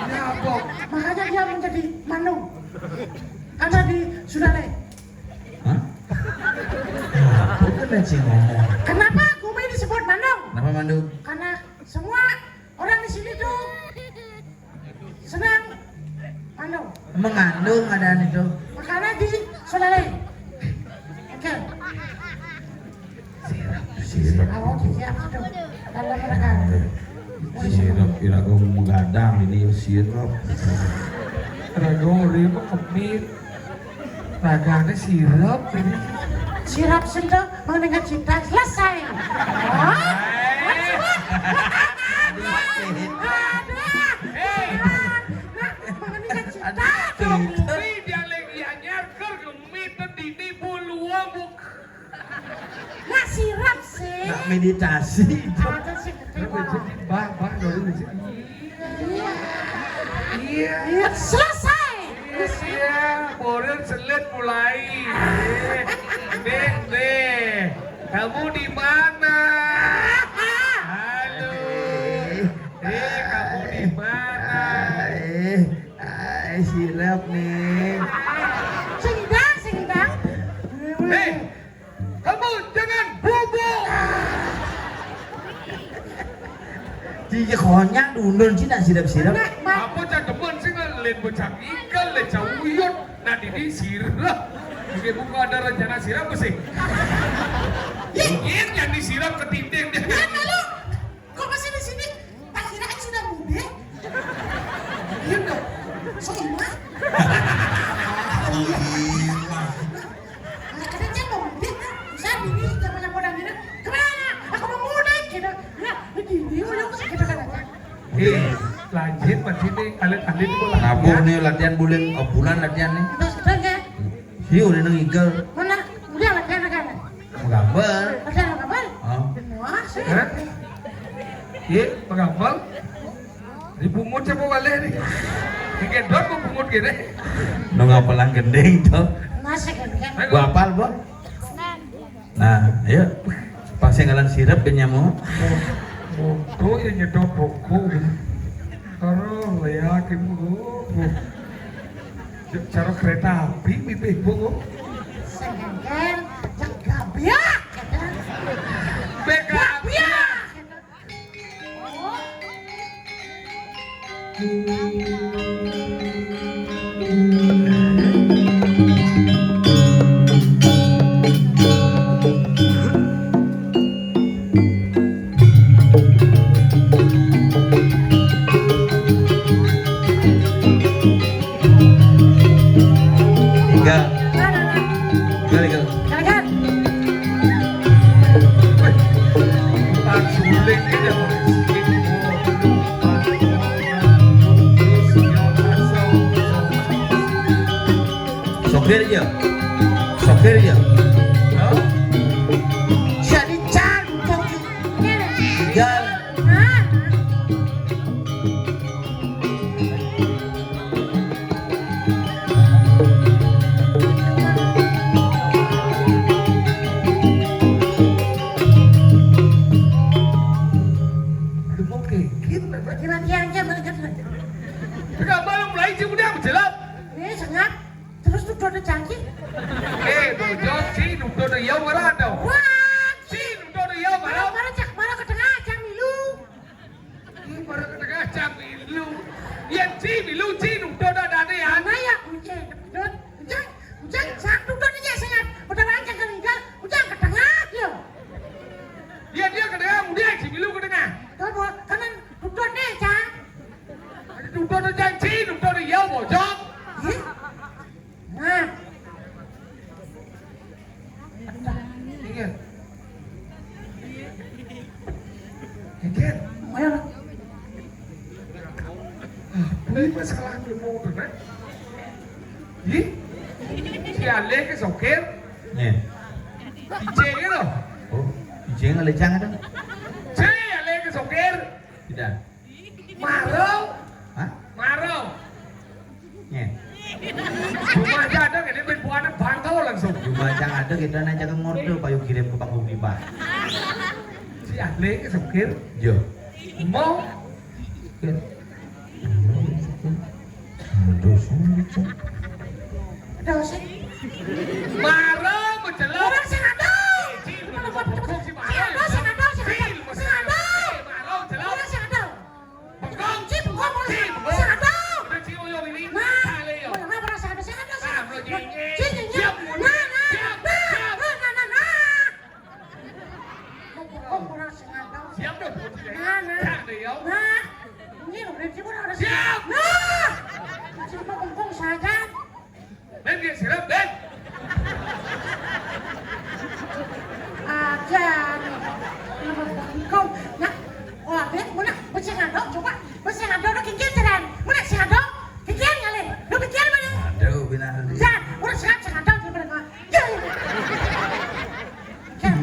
ya apa? Makanya dia menjadi Mandung. Karena di Sudale. Hah? Apa kena cing ngomong? Kenapa Gumi disebut Mandung? Kenapa Mandung? Karena semua orang di sini tuh senang mengandung. Mengandung ada itu. Makanya di Sudale. Oke. Sirap, sirap. Awak siap tuh. Kalau mereka. Sirap, kira gua menggadang ini ya sirap. Raga ori mah kemit. Ragane sirap ini. Sirap sento mengenai cinta selesai. Hah? Aduh. Aduh. Hei. Nah, mengenai cinta. Aduh. Kuwi dia lagi anyar, ker, kemit, dini buluang, bu. Nak sirap sih. Nak meditasi. Ada sih, ketiba. Bah, bah, dulu sih. Iya. Iya. Iya, selesai. Iya, iya. Borer selet mulai. Deh, deh. Kamu di mana? Halo. Eh, kamu di mana? Eh, eh, sirap nih. Sing dang, sing dang. Eh, kamu jangan bubuk. Di konyak dundun sih nak sirap-sirap. Apa cang demen sih ngelin bocah ikan, le cauyut. Nah, dini sirap. Oke, buka ada rencana sirap sih. Ih, yang disirap ke dinding dia. Kok masih di sini? Pak Kira kan sudah mudik. Iya dong. So imah. Ada cek mau mudik kan? Saya bini sama yang orang ini. Kemana? Aku mau mudik gitu. Ya, begini udah usah kita kan aja. Eh, lanjut masih nih alit-alit itu lah. Rabu nih latihan bulan, oh, bulan latihan nih. Terus terus ya. Iya udah nang igel. Mana? Udah latihan kan? Menggambar. Latihan menggambar? Oh. Wah, sih. Hah? Iya, menggambar. Dipungut siapa balik nih? Dikendor mau pungut gini. Nang apalang gending tuh. Masih gending. Gua apal, Bang. Nah, ayo. Pas yang ngalan sirep dia nyamuk. Foto yang nyedot rokok gitu. Aduh, lihat ibu. Cara kereta api mimpi ibu. Sengengker, yang gabiak. Beka gabiak. Tinggal. Tinggal, tinggal. Sokir ya. Sokir ya. Jadi cantik. Tinggal. Udah canggih. Eh, bojog, ci nudon ya ora to? Wah, ci nudon ya ora? Mara cak, mara ketengah cak milu. Ih, mara ketengah cak milu. Yen ci milu, ci nudon adane ya. Nah ya, ucen, nudon. Ucen, ucen, sak nudon aja saya. Udah rancang ke tinggal, ucen ketengah yo. Dia, dia ketengah, dia ci milu ketengah. Kamu kanan nudon nih, Cang. Nudon aja ci nudon ya, bojog. Ih. Nah. Iya. Geger. Ayo. Ah, ini masalah demo bener. Ih. Si Ale ke sokir. Nih. Ije gitu. Oh, ije ngelecang ada. Si Ale ke sokir. Tidak. Maro. Hah? Maro. Nih. Rumah aja ada, ini ben buahnya bangkau langsung. Rumah aja ada, kita nanya ke ngordo, payu kirim ke panggung di Pak. Si Ale ke sokir. Yo. Mau. Sokir. Aduh, sokir. Aduh, sih. Maro, mencelok. Orang sing ada. Eh, Cil, mencelok si Maro. Sing ada, sing ada, sing ada, sing ada. Cil, mencelok. Sing ada. Eh, Maro, celok. Orang sing ada. Bengkong. Cil, bengkong, orang sing ada. Udah, Cil, yo, ini. Nah, sale, yo. Orang apa sing ada, sing ada, sing ada. Ah, bro, jeng, jeng. Cil, jeng, jeng. Siap, mundur. Nah, nah, siap, nah, siap. Nah, nah, nah. Mau bengkong, orang sing ada. Siap, dong. Nah, nah. Siap, deh, yo. Nah. Ini, udah, Cil, orang sing ada. Siap. Nah. Cil, mau bengkong saja. Ben, dia sirep, Ben. Aja nih. Nama bengkong. Nah, oh, Ben, mana? Besi ngadok, coba. Besi ngadok, udah kikir, Ceran. Mana si ngadok? Kikir, ngalih. Lu kikir mana? Aduh, benar. Ya, udah siap, si ngadok, gimana? Ya, ya. Kikir.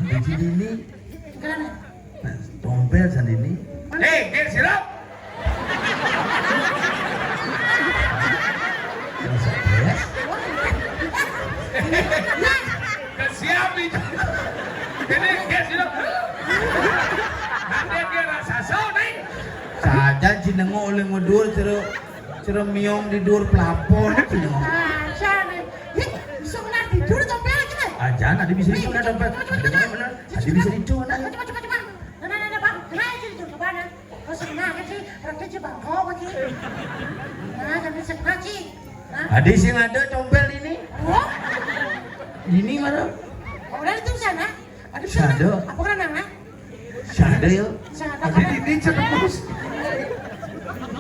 Di sini. Kikir. Nah, tompel sandini. Eh, Gir, sirap. Rasa beres. Kesiap itu. Ini Gir, sirap. Nanti Gir rasa so, nih. Saja jenengok oleh ngedur, cero, cero miong di dur plafon, jenengok. Aja nih. Ih, bisa kena tidur tompel lagi, nih. Aja, nanti bisa itu, nah, tompel. Cepet, cepet, cepet. Nanti bisa itu, nah. Cepet, cepet, cepet. Nah, nah, nah, nah, Bang. Nah, itu itu ke mana? Kok senang aja sih? Berarti aja bangkok aja. Nah, jangan senang sih. Nah. Adi sing ada tompel ini. Oh? Ini mana? Oh, udah itu sana. Ada sana. Ada. Apa kan nang, nah? Ada ya. Sana. Adi ini cermus.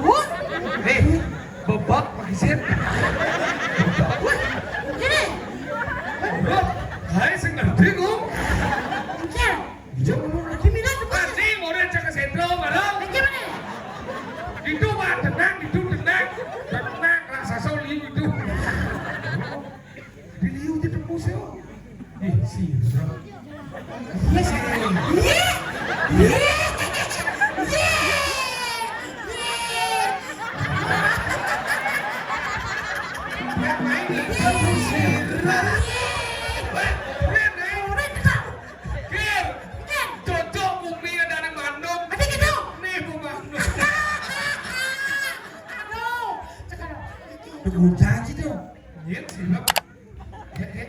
Oh? Eh, bebak pakai sip. Gini. Bro, hai sing ngerti kok. Iya. Iya, ngono lagi, Mila, cepat. Anjing, udah cek ke sentro, malam. Lagi mana? Itu mah tenang, itu tenang. Tenang, rasa so liu itu. Di liu itu tembus, yo. Ih, sih, bro. Iya, sih. Iya. Iya. Iya. Iya. Iya. Iya. Iya. Kir, cocok mumi dari Bandung. Ada gitu. Nih, Bu Bandung. Aduh, cekal. Itu bocah sih tuh. Iya, sih, Bang. Ya, ya.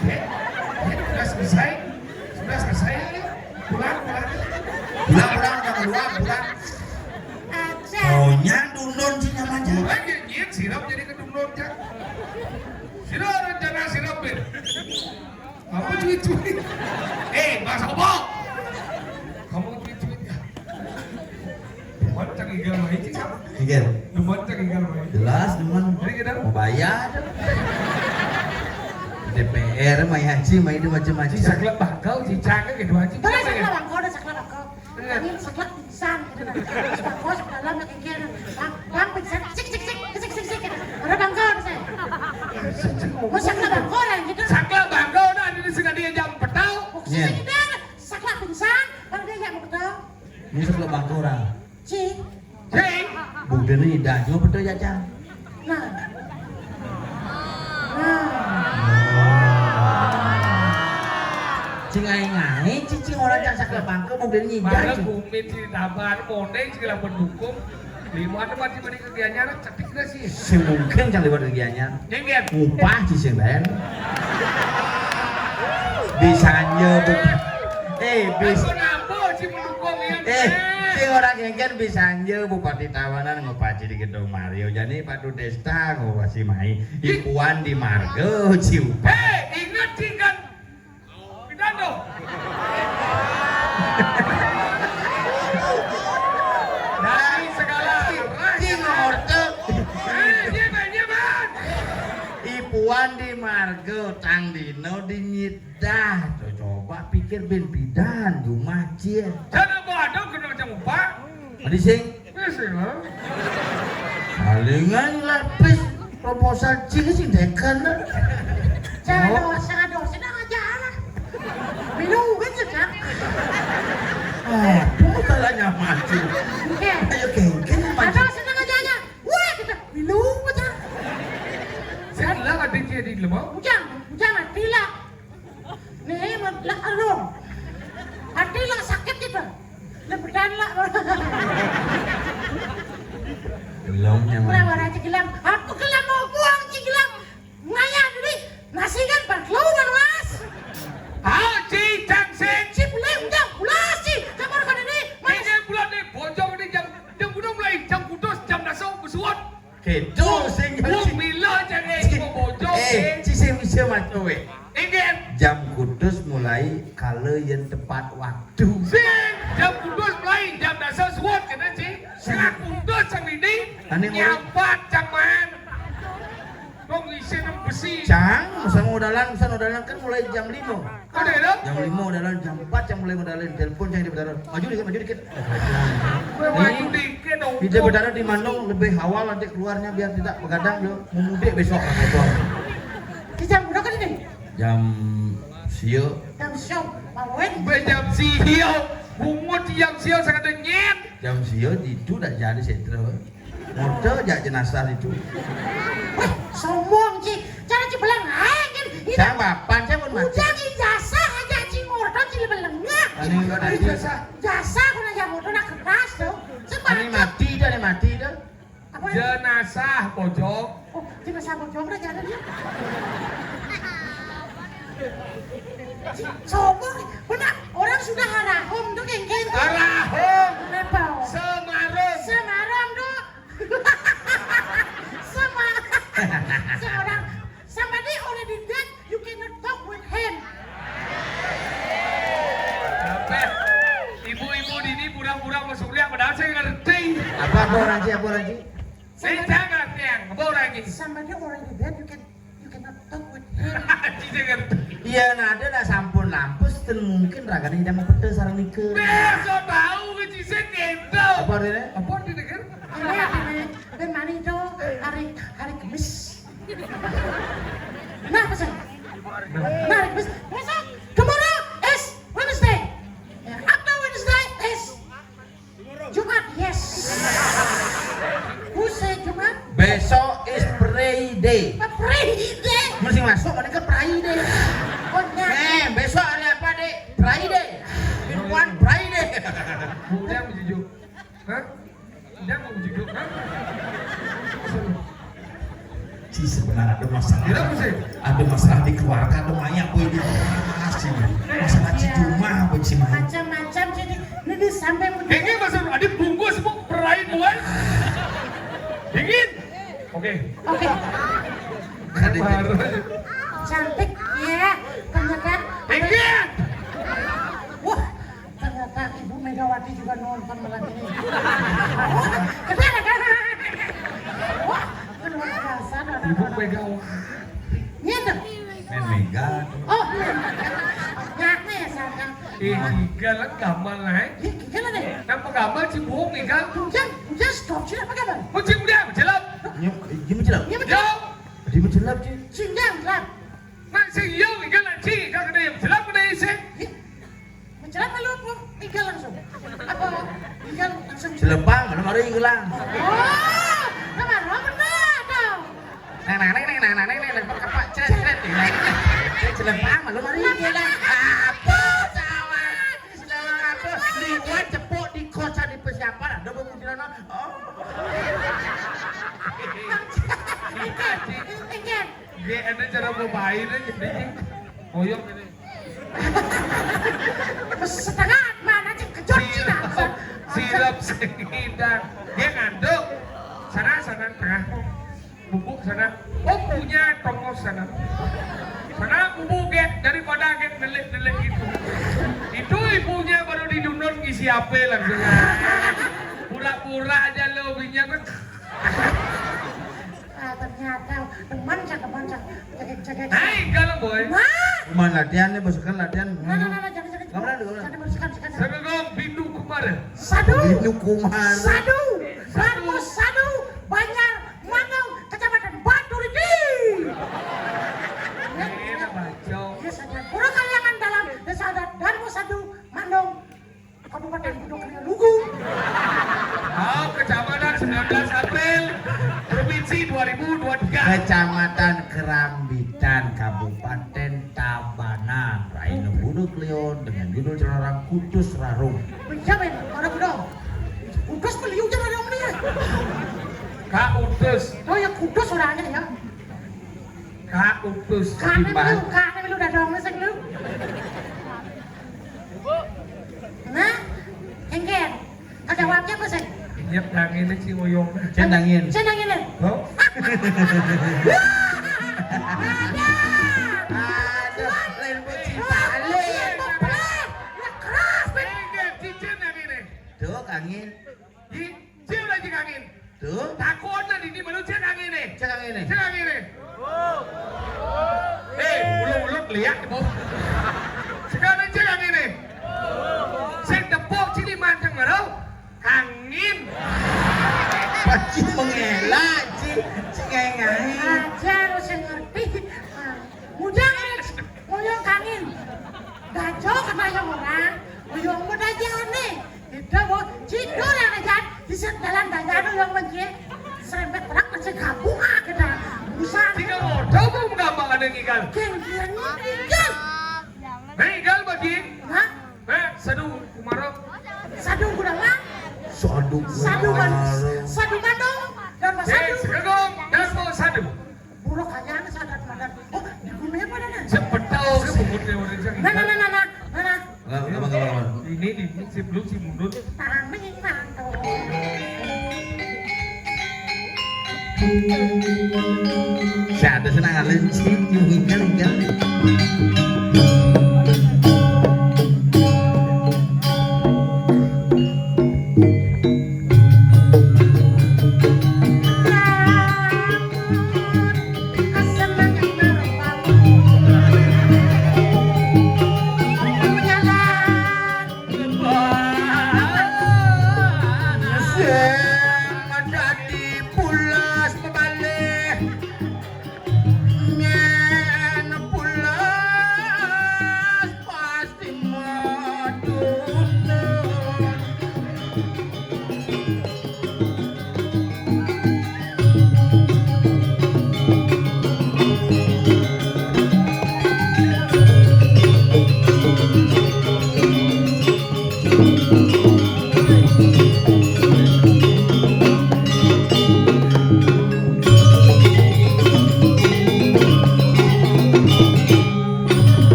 Ya, ya, sudah selesai. Sudah selesai, ayo. Pulang, pulang. Pulang, pulang, udah keluar, pulang. Aja. Maunya dundon sih nyaman, Cak. Pulang, ya, iya, sirap jadi kedundon, Cak. Sirap rencana sirap, Ben. Apa cuit-cuit? Eh, Mas Opo. Kamu cuit-cuit ya? Demen cang igal main sih, sama. Iya. Demen cang igal main. Jelas, demen. Jadi kita mau bayar. D P R, main haji, main di macam-macam. Si saklek bangkau, si cangnya gitu aja. Udah saklek bangkau, udah saklek bangkau. Iya. Ini saklek pingsan gitu kan. Terus bangkau sebelah dalam yang kayak gini. Bang, bang pingsan, cik, cik, cik, cik, cik, cik, gitu. Ada bangkau, saya. Mau saklek bangkau orang gitu. Saklek bangkau, nah, ini sengaja jam petau. Iya. Saklek pingsan, kalau dia nggak mau ketau. Ini saklek bangkau orang. Ci. Ci. Bukan ini dah, cuma betul ya, Cang. Nah. Nah. Cing aing aing, cicing orang Cang saklek bangkau, bukan ini dah, Cing. Bumi di taban, mondeng, segala pendukung. Lima ada mati mani ke Gianyar, cetik dah sih. Sing mungkin cang liwat ke Gianyar. Nyenggen. Ngupah ci sing lain. Bisa aja bu. Eh, bis. Aku nabo si mendukung ya. Eh, sing orang ngengken bisa aja Bupati Tabanan ngupah ci di gedung Mario. Jadi Pak Dudesta ngupah ci mai. Ipuan di marga ci upah. Eh, ingat sih kan. Pidan tuh. Dari segala arah. Cing orte. Eh, dia banyak banget. Ipuan di marga tang dino di nyidah. Tuh, coba pikir bin pidan jumah cil. Jangan bawa dong kena macam upa. Tadi sing. Iya sih, ha? Palingan lapis proposal cing sing deken. Jangan dosen, dosen aja lah. Minum kan sedang. Ah, apa masalahnya maju? Iya. Ayo kengken maju. Ada sedang aja aja. Wah, kita minum aja. Saya lah ada dia di lemah. Ujang, ujang, tila. Nih, lah, aduh. Hati lah sakit gitu. Lebedan lah. Gelongnya Lah, mana? Warna ci gelang. Apa gelang mau buang ci gelang? Ngaya dulu. Nasi kan perlu kan, Mas? Ah, ci, cang, sing. Ci, boleh, udah, ulah, ci. Kamar kan ini, Mas. Ini bulan nih, bocor nih, jam, jam udah mulai, jam putus, jam dasar, besuat. Gitu sing Wong mila jangan Ci- mau bocor, Eh, eh. Ci sing bisa maco we. Inggih. Jam kudus mulai kala yen tepat waktu. Sing jam kudus mulai jam dasar suwun kena ci. Sing kudus sing ini Ane ora- nyambat caman. Wong isin besi. Cang, usah ngodalan, usah ngodalan kan mulai jam lima. Ada ya? Jam lima ngodalan, jam empat yang mulai ngodalan. Telepon saya di Betara. Maju dikit, maju dikit. Kowe maju dikit dong. Di Betara di Mandong lebih awal nanti keluarnya biar tidak begadang dia mau mudik besok. Di jam berapa ini? Jam sio. Jam sio. Mawen. Be jam sio. Bungut jam sio sangat nyet. Jam sio itu dak jadi sentral. Model jak jenazah itu. Wah, sombong ci. Cara ci belang ae kan. Saya bapan, saya pun mati. Ujang ijazah aja ci ngordo ci belengah. Ane Ijazah. Jasa kuna ya ngordo nak kertas tuh. Ane mati dah, ane mati dah. Apa? Jenazah pojok. Oh, jenazah pojok udah jadi dia. Ci, sombong. Benar, orang sudah arahum tuh kengkeng. Arahum. Kenapa? Semarung. Semarung tuh. Sama. Seorang, somebody already dead, you cannot talk with him. Apa? Ibu-ibu dini pura-pura masuk kuliah padahal saya ngerti. Apa, apa orang ci, apa orang ci? Saya jangan ngerti yang apa orang ci. Somebody already dead, you can you cannot talk with him. Tidak ngerti. Iya, nah ada nak sampun lampus ten mungkin ragane tidak mau pete sarang nika. Besok tahu ke cisek gitu. Apa artinya? Apa artinya kan? Ini artinya, ben mani itu hari hari Kamis. Nah, pesan. Nah, hari Kamis. Besok, tomorrow is Wednesday. Ya, after Wednesday is Jumat, yes. Who say Jumat? Besok is Friday. Apa Friday? Mesti masuk mana ke Friday? Oh, nah. Eh, besok hari apa, Dek? Friday. Irwan Friday. Udah, Bu Jujuk. Hah? Udah, Bu Jujuk, hah? Ci sebenarnya ada masalah. Kenapa sih? Ada masalah di keluarga, ada banyak, Bu, ini. Masalah ci cuma, Bu, ci main. Macam-macam, jadi ini sampai Kayaknya masa adik bungkus, Bu, perain, Bu, kan? Dingin. Oke. Oke. Baru. Cantik, ya. Ternyata. Dingin. Wah, ternyata Ibu Megawati juga nonton malam ini. Wah, gede kan? Wah, luar biasa, anak-anak. Ibu Megawati. Iya, tuh. Main Mega. Oh, iya. Nyaknya ya, sayang. Eh, Gigal kan gamal, eh. Iya, Gigal ada. Nang penggamal Cibung, Gigal. Hujan, hujan, stop, sih, apa kabar? Hujan udah, menjelap. Nyok, iya, menjelap. Iya, menjelap. Dia menjelap, Ci. Sehingga, lah. Nang sing iya, Gigal, nang Ci, Gigal kena yang menjelap, kena isi. Iya. Mencelap lalu apa? Tinggal langsung. Apa? Tinggal langsung. Celempang, lalu baru hilang. Oh, kemarin pernah tuh. Neng, neng, neng, neng, neng, neng, neng, neng, kepak, cret, cret, neng, neng, neng, celempang, lalu baru hilang. Apa? Sawah. Sawah apa? Liwat cepuk di kosan di persiapan, ada bumbu di sana. Oh. Engken. Nggih, ada cara mau main aja, nggih. Oyong ini. Setengah mana sih kejut sih, nah. Sirep, sirep sing ngidang. Dia ngantuk. Sana, sana, tengah. Bubuk sana. Oh, punya tongos sana. Sana, bubuk, ya. Daripada, ya, nelik-nelik gitu. Itu ibunya baru didunun ngisi ape langsung. Pura-pura aja lo, belinya, kan. Ah, ternyata demen cak, demen cak. Cekek, cekek. Hai, kalau boy. Nah. Cuman latihan nih, bos, kan latihan. Nah, nah, nah, nah, jangan, jangan. Nggak berani, nggak berani. Jangan, jangan, jangan. Saya pegang Bindu Kumara. Sadu. Bindu Kumara. Sadu. Sadu. Darmo Sadu. Banjar Manong, Kecamatan Baturiti. Ini baca. Iya, saja. Pura Kayangan Dalam, Desa Adat Darmo Sadu, Manong, Kabupaten Gunung Kidul Lugu. Oh, Kecamatan sembilan belas April, Provinsi dua ribu dua puluh tiga. Kecamatan Kerambitan, Kabupaten Tabanan. Raine Budo Kliwon dengan judul Cerorang Kutus Rarung. Siapa ini? Mana Budo? Kutus beliau jangan ada omongnya. Kak Utus. Oh ya, Kutus orangnya ya. Kak Utus. Kak ini lu, Kak ini lu udah dong sing lu. Nah, engken. Ada wakil apa sih? Inyep nangin sih ngoyong. Cen nangin. Cen nangin. Loh? Ada. Ada. Lain bocil balik. Ya keras, men. Engken, cicen nangin. Tuh, angin. Di, cil lagi angin. Tuh. Takon lah di mana cek angin nih. Cek angin nih. Cek angin nih. Eh, ulung-ulung lihat, Bu. Sekarang cek angin nih. Sing tepuk sini mancing baru. Angin. Pasti mengelak, Ci. Ci ngai-ngai. Aja lu sing ngerti. Ah, mujang, eh, muyung angin. Dajo kena yang orang, muyung muda jane. Ida, Bu, cido yang ajan, di set dalan daya anu yang menci. Serempet truk kecil kampung, ah, kita. Busan. Tiga modal, Bu, menggampang ada yang ikan. Geng, geng, geng. Hei, ikan bagi. Hah? Eh, Sadu Kumaro. Sadu Gunawan. Sadu Sadu Gunawan. Man-, Sadu Mandong. Dan Mas Eh, Sadu. Segegong, dan Mas Sadu. Buruk aja, anu, sadar, sadar. Oh, di bumi apa, dah, dah? Sepetau ke bungut dia orang sana. Nah, nah, nah, nah, nah, nah, nah. Nggak, nggak, nggak, nggak. Ini di si belum si mundut. Tangan ini mantap. Siapa senang ngalincing, ngingkal, ngingkal. Sing dadi pulas bebale. Yen pulas pasti madunun.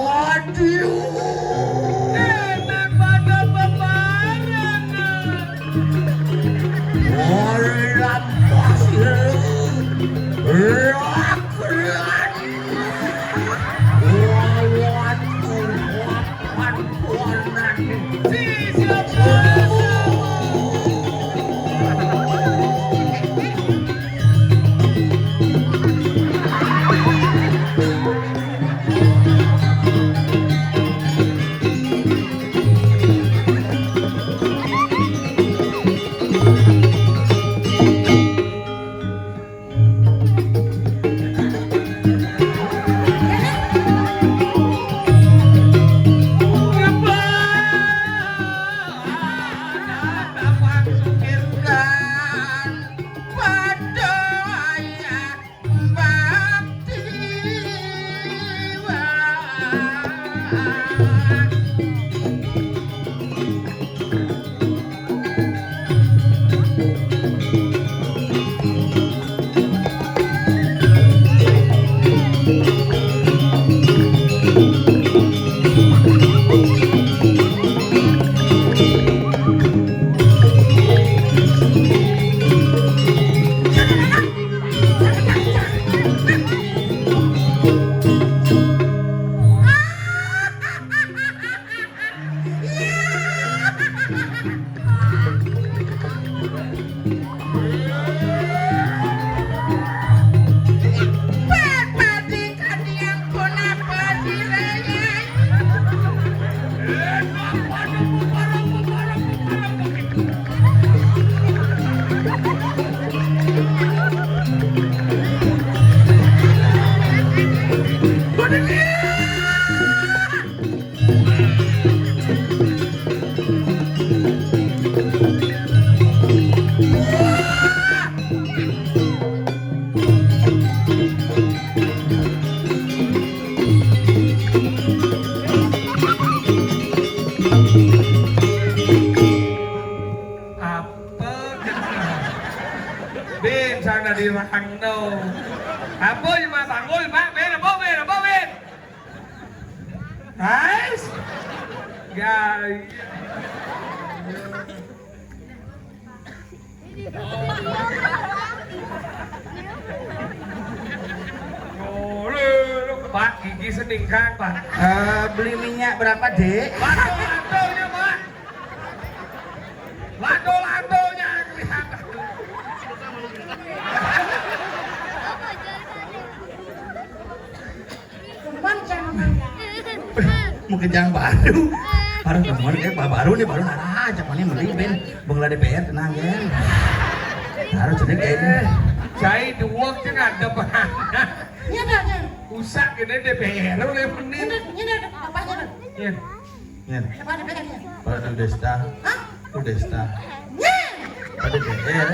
Waduh. Enak pada bebarengan. Ora pasti lu. Rock, rock. Waduh. Apa? Bin, sana di Rangno. Apa, Ima? Tanggul, Ima? Bin, apa, Bin? Apa, Bin? Guys? Gaya. Pak, gigi seningkang, Pak. Eh, beli minyak berapa, Dek? Lato-latonya, Pak. Lato-latonya kelihatan. Cuman jangan. Mungkin jangan baru. Baru teman, eh, ba-, baru nih, baru nara aja, mana beli, Ben. Bengla D P R, tenang, Ben. Baru jadi kayaknya. Cai dua kan ada, Pak. Iya, dah, dah. Usah gini D P R, udah menit. Ini, ini ada apa, ini? Iya. Iya. Apa D P R-nya? Pak Dudesta. Hah? Dudesta. Iya. Pak D P R.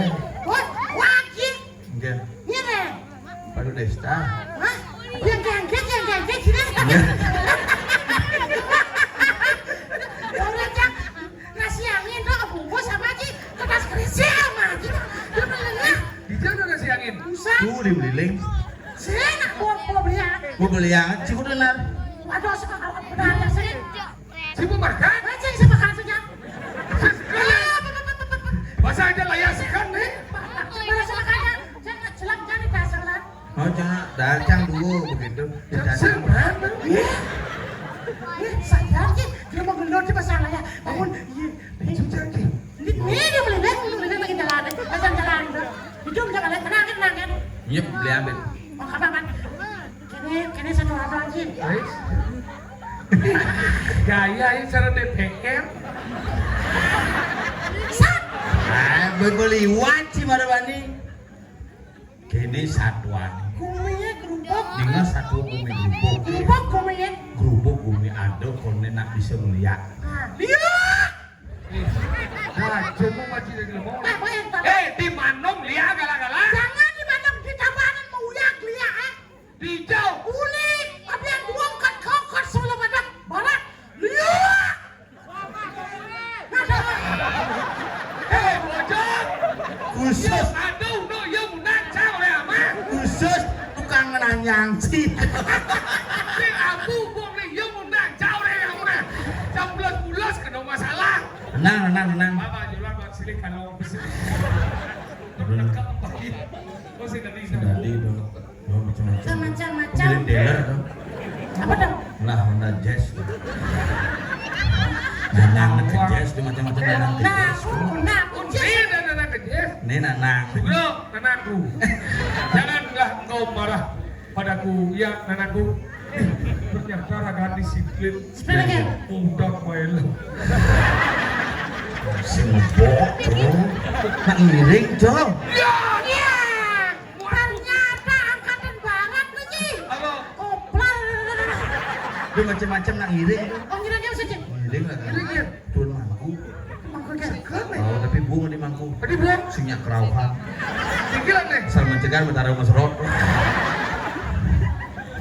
Wah, wajib. Nggih. Iya, dah. Baru desta. Hah? Yang gangget, yang gangget, sini. Nggih. Orang cak, nasi angin, lo bungkus sama aja, kertas kerisi sama aja. Dia melengah. Di sana nasi angin. Busa. Tuh, di Beliling. Sini, nak, gua, gua beli ya. Gua beli ya, sih, gua dengar. Waduh, sekarang benar ya, sih. Si pemakan? Anjing, si pemakan saja. Sis, kalian. Masa aja layasikan nih. Mana semakannya? Jangan jelek, jangan dipasang lah. Oh, jangan, dah, cang dulu begitu. Cang, cang. Iya. Ih, sayang, Ki. Dia mau gendut, dia pasang lah ya. Bangun. Iya. Ini, ini dia melibet, melibet lagi jalan. Pasang jalan. Hidung jangan lihat, tenang, tenang, kan? Iya, beli ambil. Oh, apa, apa? Kene, kene satu apa lagi? Guys. Gaya ini cara D P R. Sat. Ah, bego liwat sih, mana bani. Kene satuan. Kuminya gerubuk. Dengan satu kumi gerubuk. Gerubuk kuminya. Gerubuk kumi ada, kone nak bisa melihat. Ah, lihat. Eh, nah, cuma masih lagi ngomong. Pak, Pak, yang tadi. Eh, di Manong lihat gala-gala. Jangan di Manong, di Tabanan mau lihat, lihat, eh. Dijau. Uli, tapi yang dua kan kau kan sebelah mana? Barat. Lihat. Nah, dah. Eh, bojong. Khusus. Aduh, no, ya munang, cang, oleh ama. Khusus tukang nanyang sih. Sing abu, bung, nih, ya munang, cang, oleh ama. Jam bulas-bulas kena masalah. Tenang, tenang, tenang. Apa, jualan, Pak, silih kalau bisa. Belum. Lengkap, Pak. Oh, sih, tadi, tadi, dong. Oh, macam-macam. Macam-macam. Jadi dealer tuh. Apa tuh? Nah, Honda Jazz tuh. Nanang ke Jazz tuh, macam-macam nanang ke Jazz tuh. Nah, aku Jazz. Ini nanang ke Jazz. Ini nanang. Bro, nanangku. Janganlah engkau marah padaku, ya, nanangku. Ternyata raga disiplin. Sebenarnya. Udah main. Sing bok, Cong. Nak ngiring, Cong. Ya. Iya. Ternyata angkatan barat nih, Ji. Apa? Koplar. Dia macam-macam nak ngiring. Oh, ngiringnya apa saja? Ngiring lah kan. Ngiring ya? Tuan mangku. Mangku kan? Oh, tapi bunga di mangku. Tadi bunga? Sinyak kerauhan. Pikiran deh. Asal mencegah, mentara mesrot.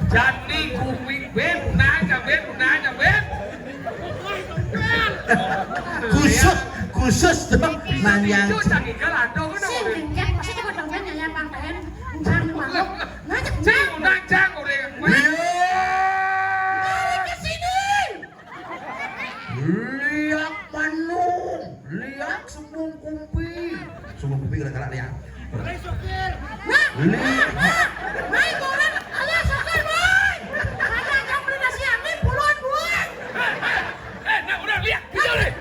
Jadi kuwi, Ben, nanya, Ben, nanya, Ben. Khusus, khusus tuh nanya. Itu cang igal ada kan? Sing dengkek, pasti coba dong, Ben, ya, Bang Tahen. Bang, Bang. Ngajak, Bang. Cang, undang, cang, udah. Iya. Balik ke sini. Liak manung, liak sembung kumpi. Sembung kumpi gara-gara liak. Nah, liak. Nah, nah, nah, orang alias sokir, boy. Ada yang beli nasi angin puluhan buah. Eh, eh, eh, nah, udah liak, gitu deh.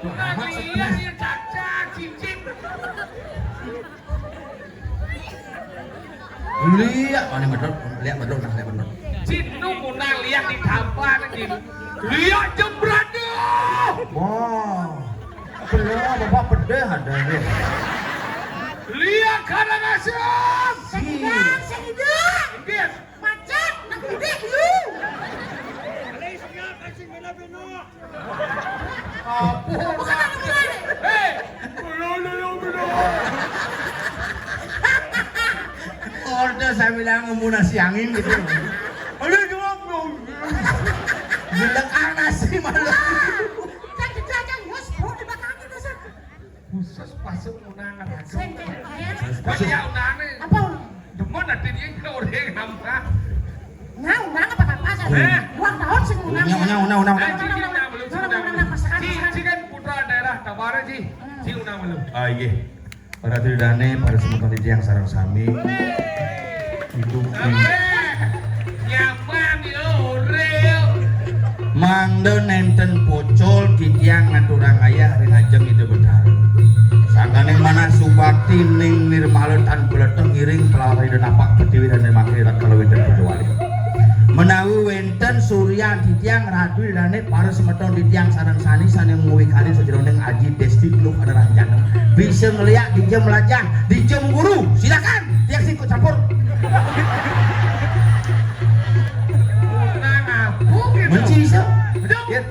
Nah, iya, iya, cacak, cicing. Liak, mana medot? Liak medot, nah, liak medot. Cin, nu munang liak di tampar, Cin. Liak jembrana. Wah, bener, Bapak, pedih ada, ya. Liak Karangasem. Sing. Sing, sing. Inggih. Macet, nak mudik lu. Ampun. Bukan aku mulai. Hei, Ngembun nasi angin gitu. Aduh, cuma jelek nasi malu. Cang, cang, cang, cang, yos, bro, di belakangnya, dasar. Khusus masuk undangan aku. Sing, sing, sing. Wah, ya undangan. Apa? Demen nanti dia ke orang apa? Nah, undang apa kata saya? Eh. Ulang tahun sih undang. Undang, undang, undang, undang. Eh, Ci, Ci, undang belum, Ci, undang belum. Ci, Ci kan putra daerah Tabara, Ci. Hmm. Ci undang belum. Ah, iya. Para tridane, para semeton titiang sareng sami. Ibu. Nyamang yo, Ril. Mangda nenten pocol titiang ngaturang ayah ring ajeng Ida Betara. Sangkaning manah subakti ning nirmala tan beleteng ngiring pelawat Ida napak pertiwi dan mangke rat kala wenten pujawali. Menawi wenten suryan titiang ratu dane para semeton titiang sareng sani sane nguwikani sajeroning aji desti teluk ada ranjana. Bisa ngeliak di jam lajah, di jam guru. Silakan, tiang sing ikut campur. Nah, aku gitu. Menci iso. Aduh. Ya.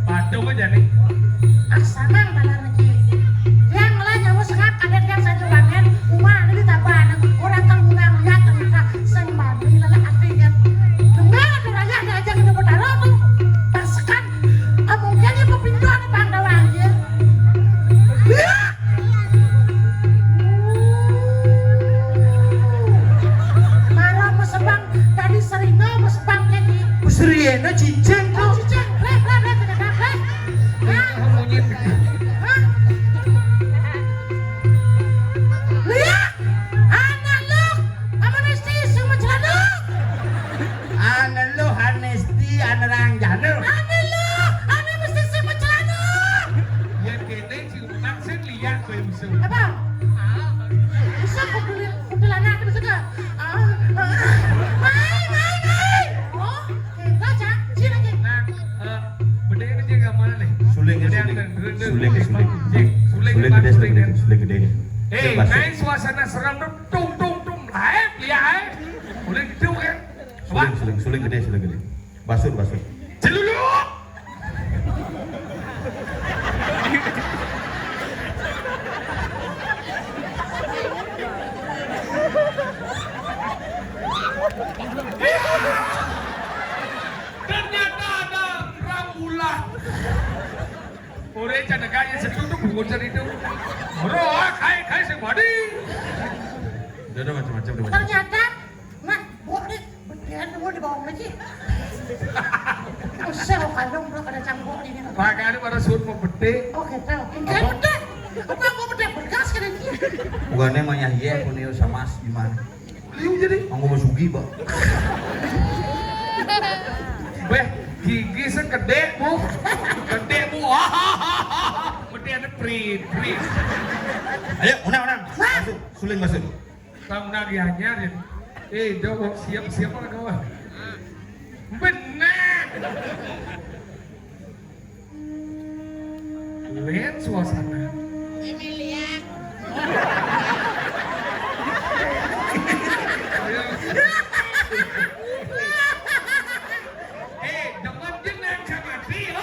Padung aja nih. Ah, samang balar niki. Tiang malah nyawa sengak kadang tiang saja bangen. Umah ini tabahan. Orang kang undang lihat ternyata sing bani lelak ati kan. Tunggal tuh raya ada aja gitu bertaruh tuh. Pasekan. Ah, mungkin ya pepintuan Bang Dawang ya. Ya. Mara mesebang tadi serina mesebang jadi. Serina cincin tuh. Cincin, bleh, bleh, bleh, bleh, bleh, bleh. Hah? Hah? Lihat, anak lu, kamu mesti semua celana. Ane lu Hanesti, ane ranjana. Ane lu, ane mesti si macelana. Yen kene ciuman sing liat kowe musuh. Apa? Bisa kudu kudu anak bisa ke? Ah, ah. Mai, mai, mai. Oh, kita cak, sini aja. Nah, eh, bedanya aja ke mana nih? Suling ya, suling. Suling, suling. Cek, suling. Suling gede, suling gede, suling gede. Eh, naik suasana seram tuh, tung, tung, tung, laep, lihat, eh. Udah gitu kan. Suling, suling, suling gede, suling gede. Basur, basur. Celuluk. Ternyata ada rembulan. Ore cenegane setutu bungut itu. Ora, kae, kae sing badi. Udah, udah, macam-macam, udah, macam-macam. Ternyata Nah, Bu, nih, bedean dulu di bawah lagi. Usah lo kandung dulu kada cangkuk ini. Makanya pada suruh mau bede. Oh, gitu. Ini apa? Bede. Apa mau bede bekas kada ini? Bukannya mah ya, iya, aku nih sama Mas Bima. Liu jadi. Aku mau sugi, Pak. Beh, gigi segede, Bu. Gede, Bu. Bede ada prit, prit. Ayo, unang, unang. Masuk, suling masuk. Tang nagih anyar ya. Eh, jawab siap-siap lah kawan. Benar. Lain suasana. Ini lihat. Eh, demen jenang sama dia.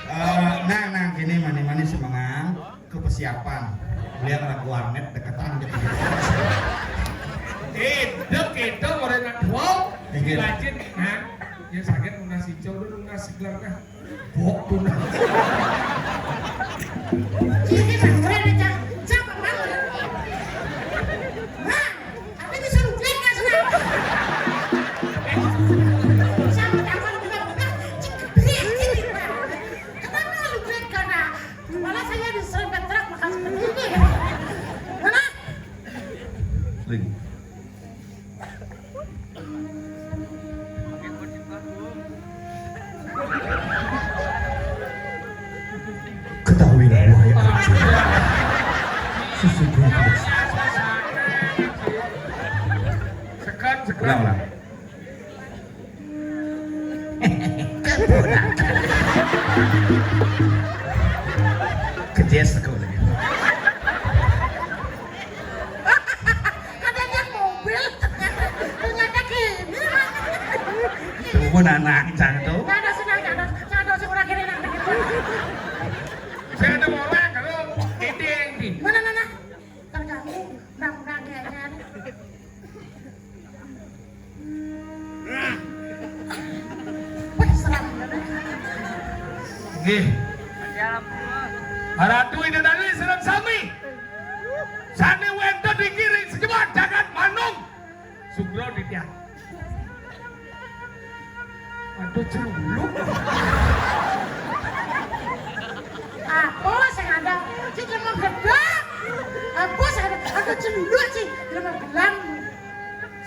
Eh, nang, nang, kini mani-mani semangat. Kepesiapan. Lihat anak warnet deketan gitu. Eh, dek itu orang nak wow. Iya. Rajin, nah, ya sakit lunas hijau dulu, lunas segar, nah. Bok tuh, nah. Ini kan keren aja. Siapa kan? Nah, tapi disuruh klik kan, sudah. Siapa tahu kalau bilang, "Cik, klik, klik, klik." Kenapa lu klik, karena Malah saya diserempet truk makan seperti ini. Mana? Sling. Ketahuilah, wahai Arjuna, sesungguhnya tidak sekan, sekan. Ulang, ulang. Keponakan. Kedes aku lagi. Ada yang mobil. Ternyata gini. Tunggu nanang cang tuh. Ada sudah, ada, ada sudah kira nak begitu. Saya ada orang kalau ini yang di. Mana, mana? Terganggu, nang-nang ya, ya. Ratu Ida Dane sareng sami. Sane wenten ing ngiring sejebat jagat manung. Sugro titiang. Aduh, celuluk. Apa sing ada? Cik, jelema gedang. Apa sing ada? Aduh, celuluk, Cik. Jelema gedang.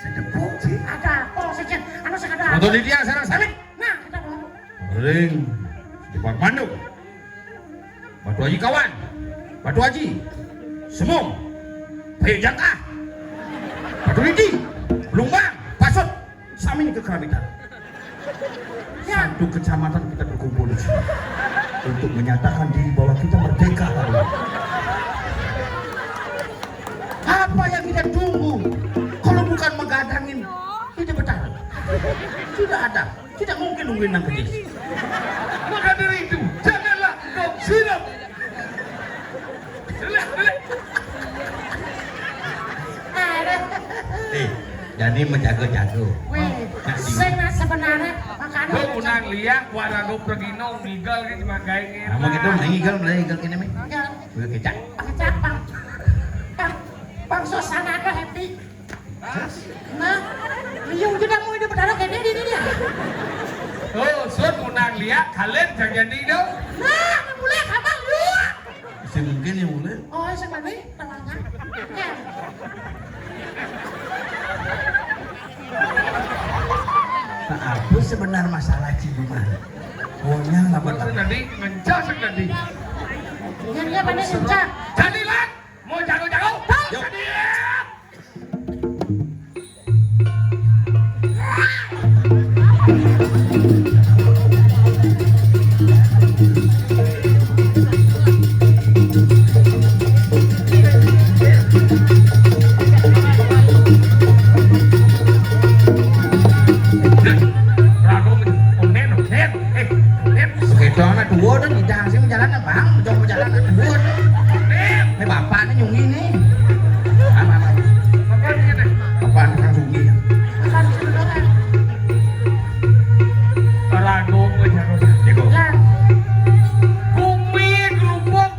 Sedepuk, Cik. Ada apa sing, anu sing ada? Ratu titiang sareng sami. Nah, kita mau. Ring, Sejebat manung. Batu Aji Kawan, Batu Aji, Semung, Payuk Jangkah, Batu Lidi, Lumbang, Pasut, sami ning kekeramitan. Ya. Satu kecamatan kita berkumpul di sini untuk menyatakan diri bahwa kita merdeka hari ini. Apa yang kita tunggu? Kalau bukan menggadangin, kita bertahan. Tidak ada. Tidak mungkin nungguin nang kedis. Maka dari itu, janganlah kau silap. Silap, silap. Aduh. Eh, jadi menjaga-jaga. Weh, sing sebenarnya makanya. Kok unang liak, warago pragino, ngigel gitu, makanya gitu. Sama gitu, ngigel, mulai ngigel kene, Mi. Ngigel. Ngigel kecap. Kecap, Bang. Bang, Bang, suasana ada happy. Nah, liung juga mau hidup taruh kayak dia, dia, dia. Oh, sun menang lihat, kalian jangan jadi dong. Nah, mulai kapan lu? Si mungkin yang mulai. Oh, siapa nih? Tawanya. Ya. Nah, apa sebenarnya masalah Cibungan? Pokoknya nggak benar. Tadi ngencas tadi. Iya, iya, pada ngencas. Jadilah, mau jago-jago. Yuk. Jadilah. Rago, onen, onen. Eh, onen. Sekedo anak dua tuh, tidak sih jalan, Bang. Jauh jalan anak dua tuh. Onen. Ini bapaknya nyungi nih. Apa, apa? Apa ini? Bapak tukang sungi ya? Rago, wis, harus. Jeko. Lah. Gumi grubuk.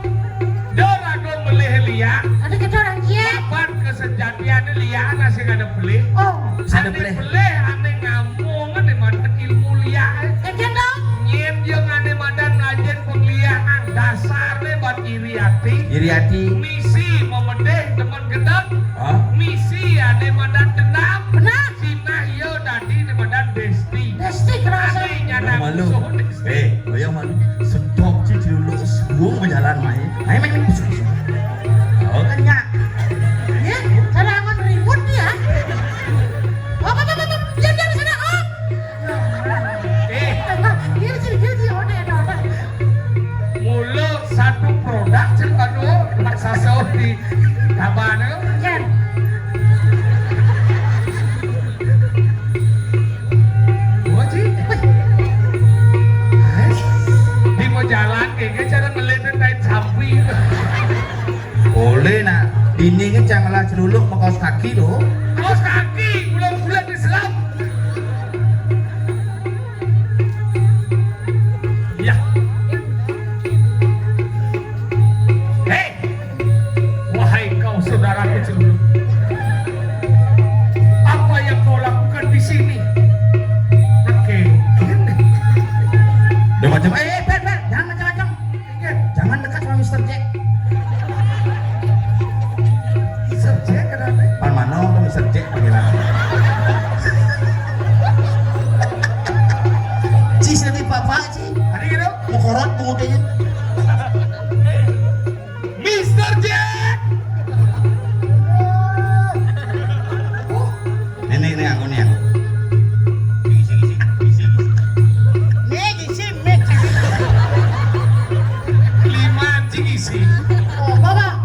Do rago melih liak. Ada kita orang kia. Babat kesejatiannya liak, ana sing ada pelih. Oh. Sing ada pelih. Ane pelih, ane ngamung, ane madan ilmu liak. Ejen dong. Nyen yo ane madan ngajen pengliakan, dasarne buat iri ati. Iri ati. Misi memedih demen gedeg. Hah? Misi ane madan dendam. Benar. Sinah yo dadi ane madan besti. Besti kerasa. Ane nyana musuh besti. Eh, kaya malu. Sedok ci celuluk sebuang berjalan main. Main, main, main. Oh, kenyang. Ya, cara aman ribut dia. Oh, apa, apa, apa, apa. Diam, diam di sana. Oh. Eh. Dia di sini, dia di sini. Oh, dia, dia, dia. Mula satu produk, cek, aduh, raksasa di tabana. Jan. Wah, Ci. Hai. Di mau jalan, kayaknya cara ngeliatin kain sapi. Boleh, nak. Ini kan janganlah celuluk, mau kaos kaki, loh. Kaos kaki, bulan-bulan Islam. Ya. Hei, wahai kau saudaraku celuluk, apa yang kau lakukan di sini? Oke, gini. Udah macam, eh, eh, Fer, Fer, jangan macam-macam. Iya. Jangan dekat sama Mister Jack. Mister Jack kenapa? Pan Mano atau Mister Jack panggilan? Ci, sedih bapak, Ci. Ada gitu? Mau korot pengutenya. Mister Jack. Nenek, nih, aku, nih, aku. Isi, isi, isi, isi. Nih, isi, nih. Lima anjing isi. Oh, Bapak.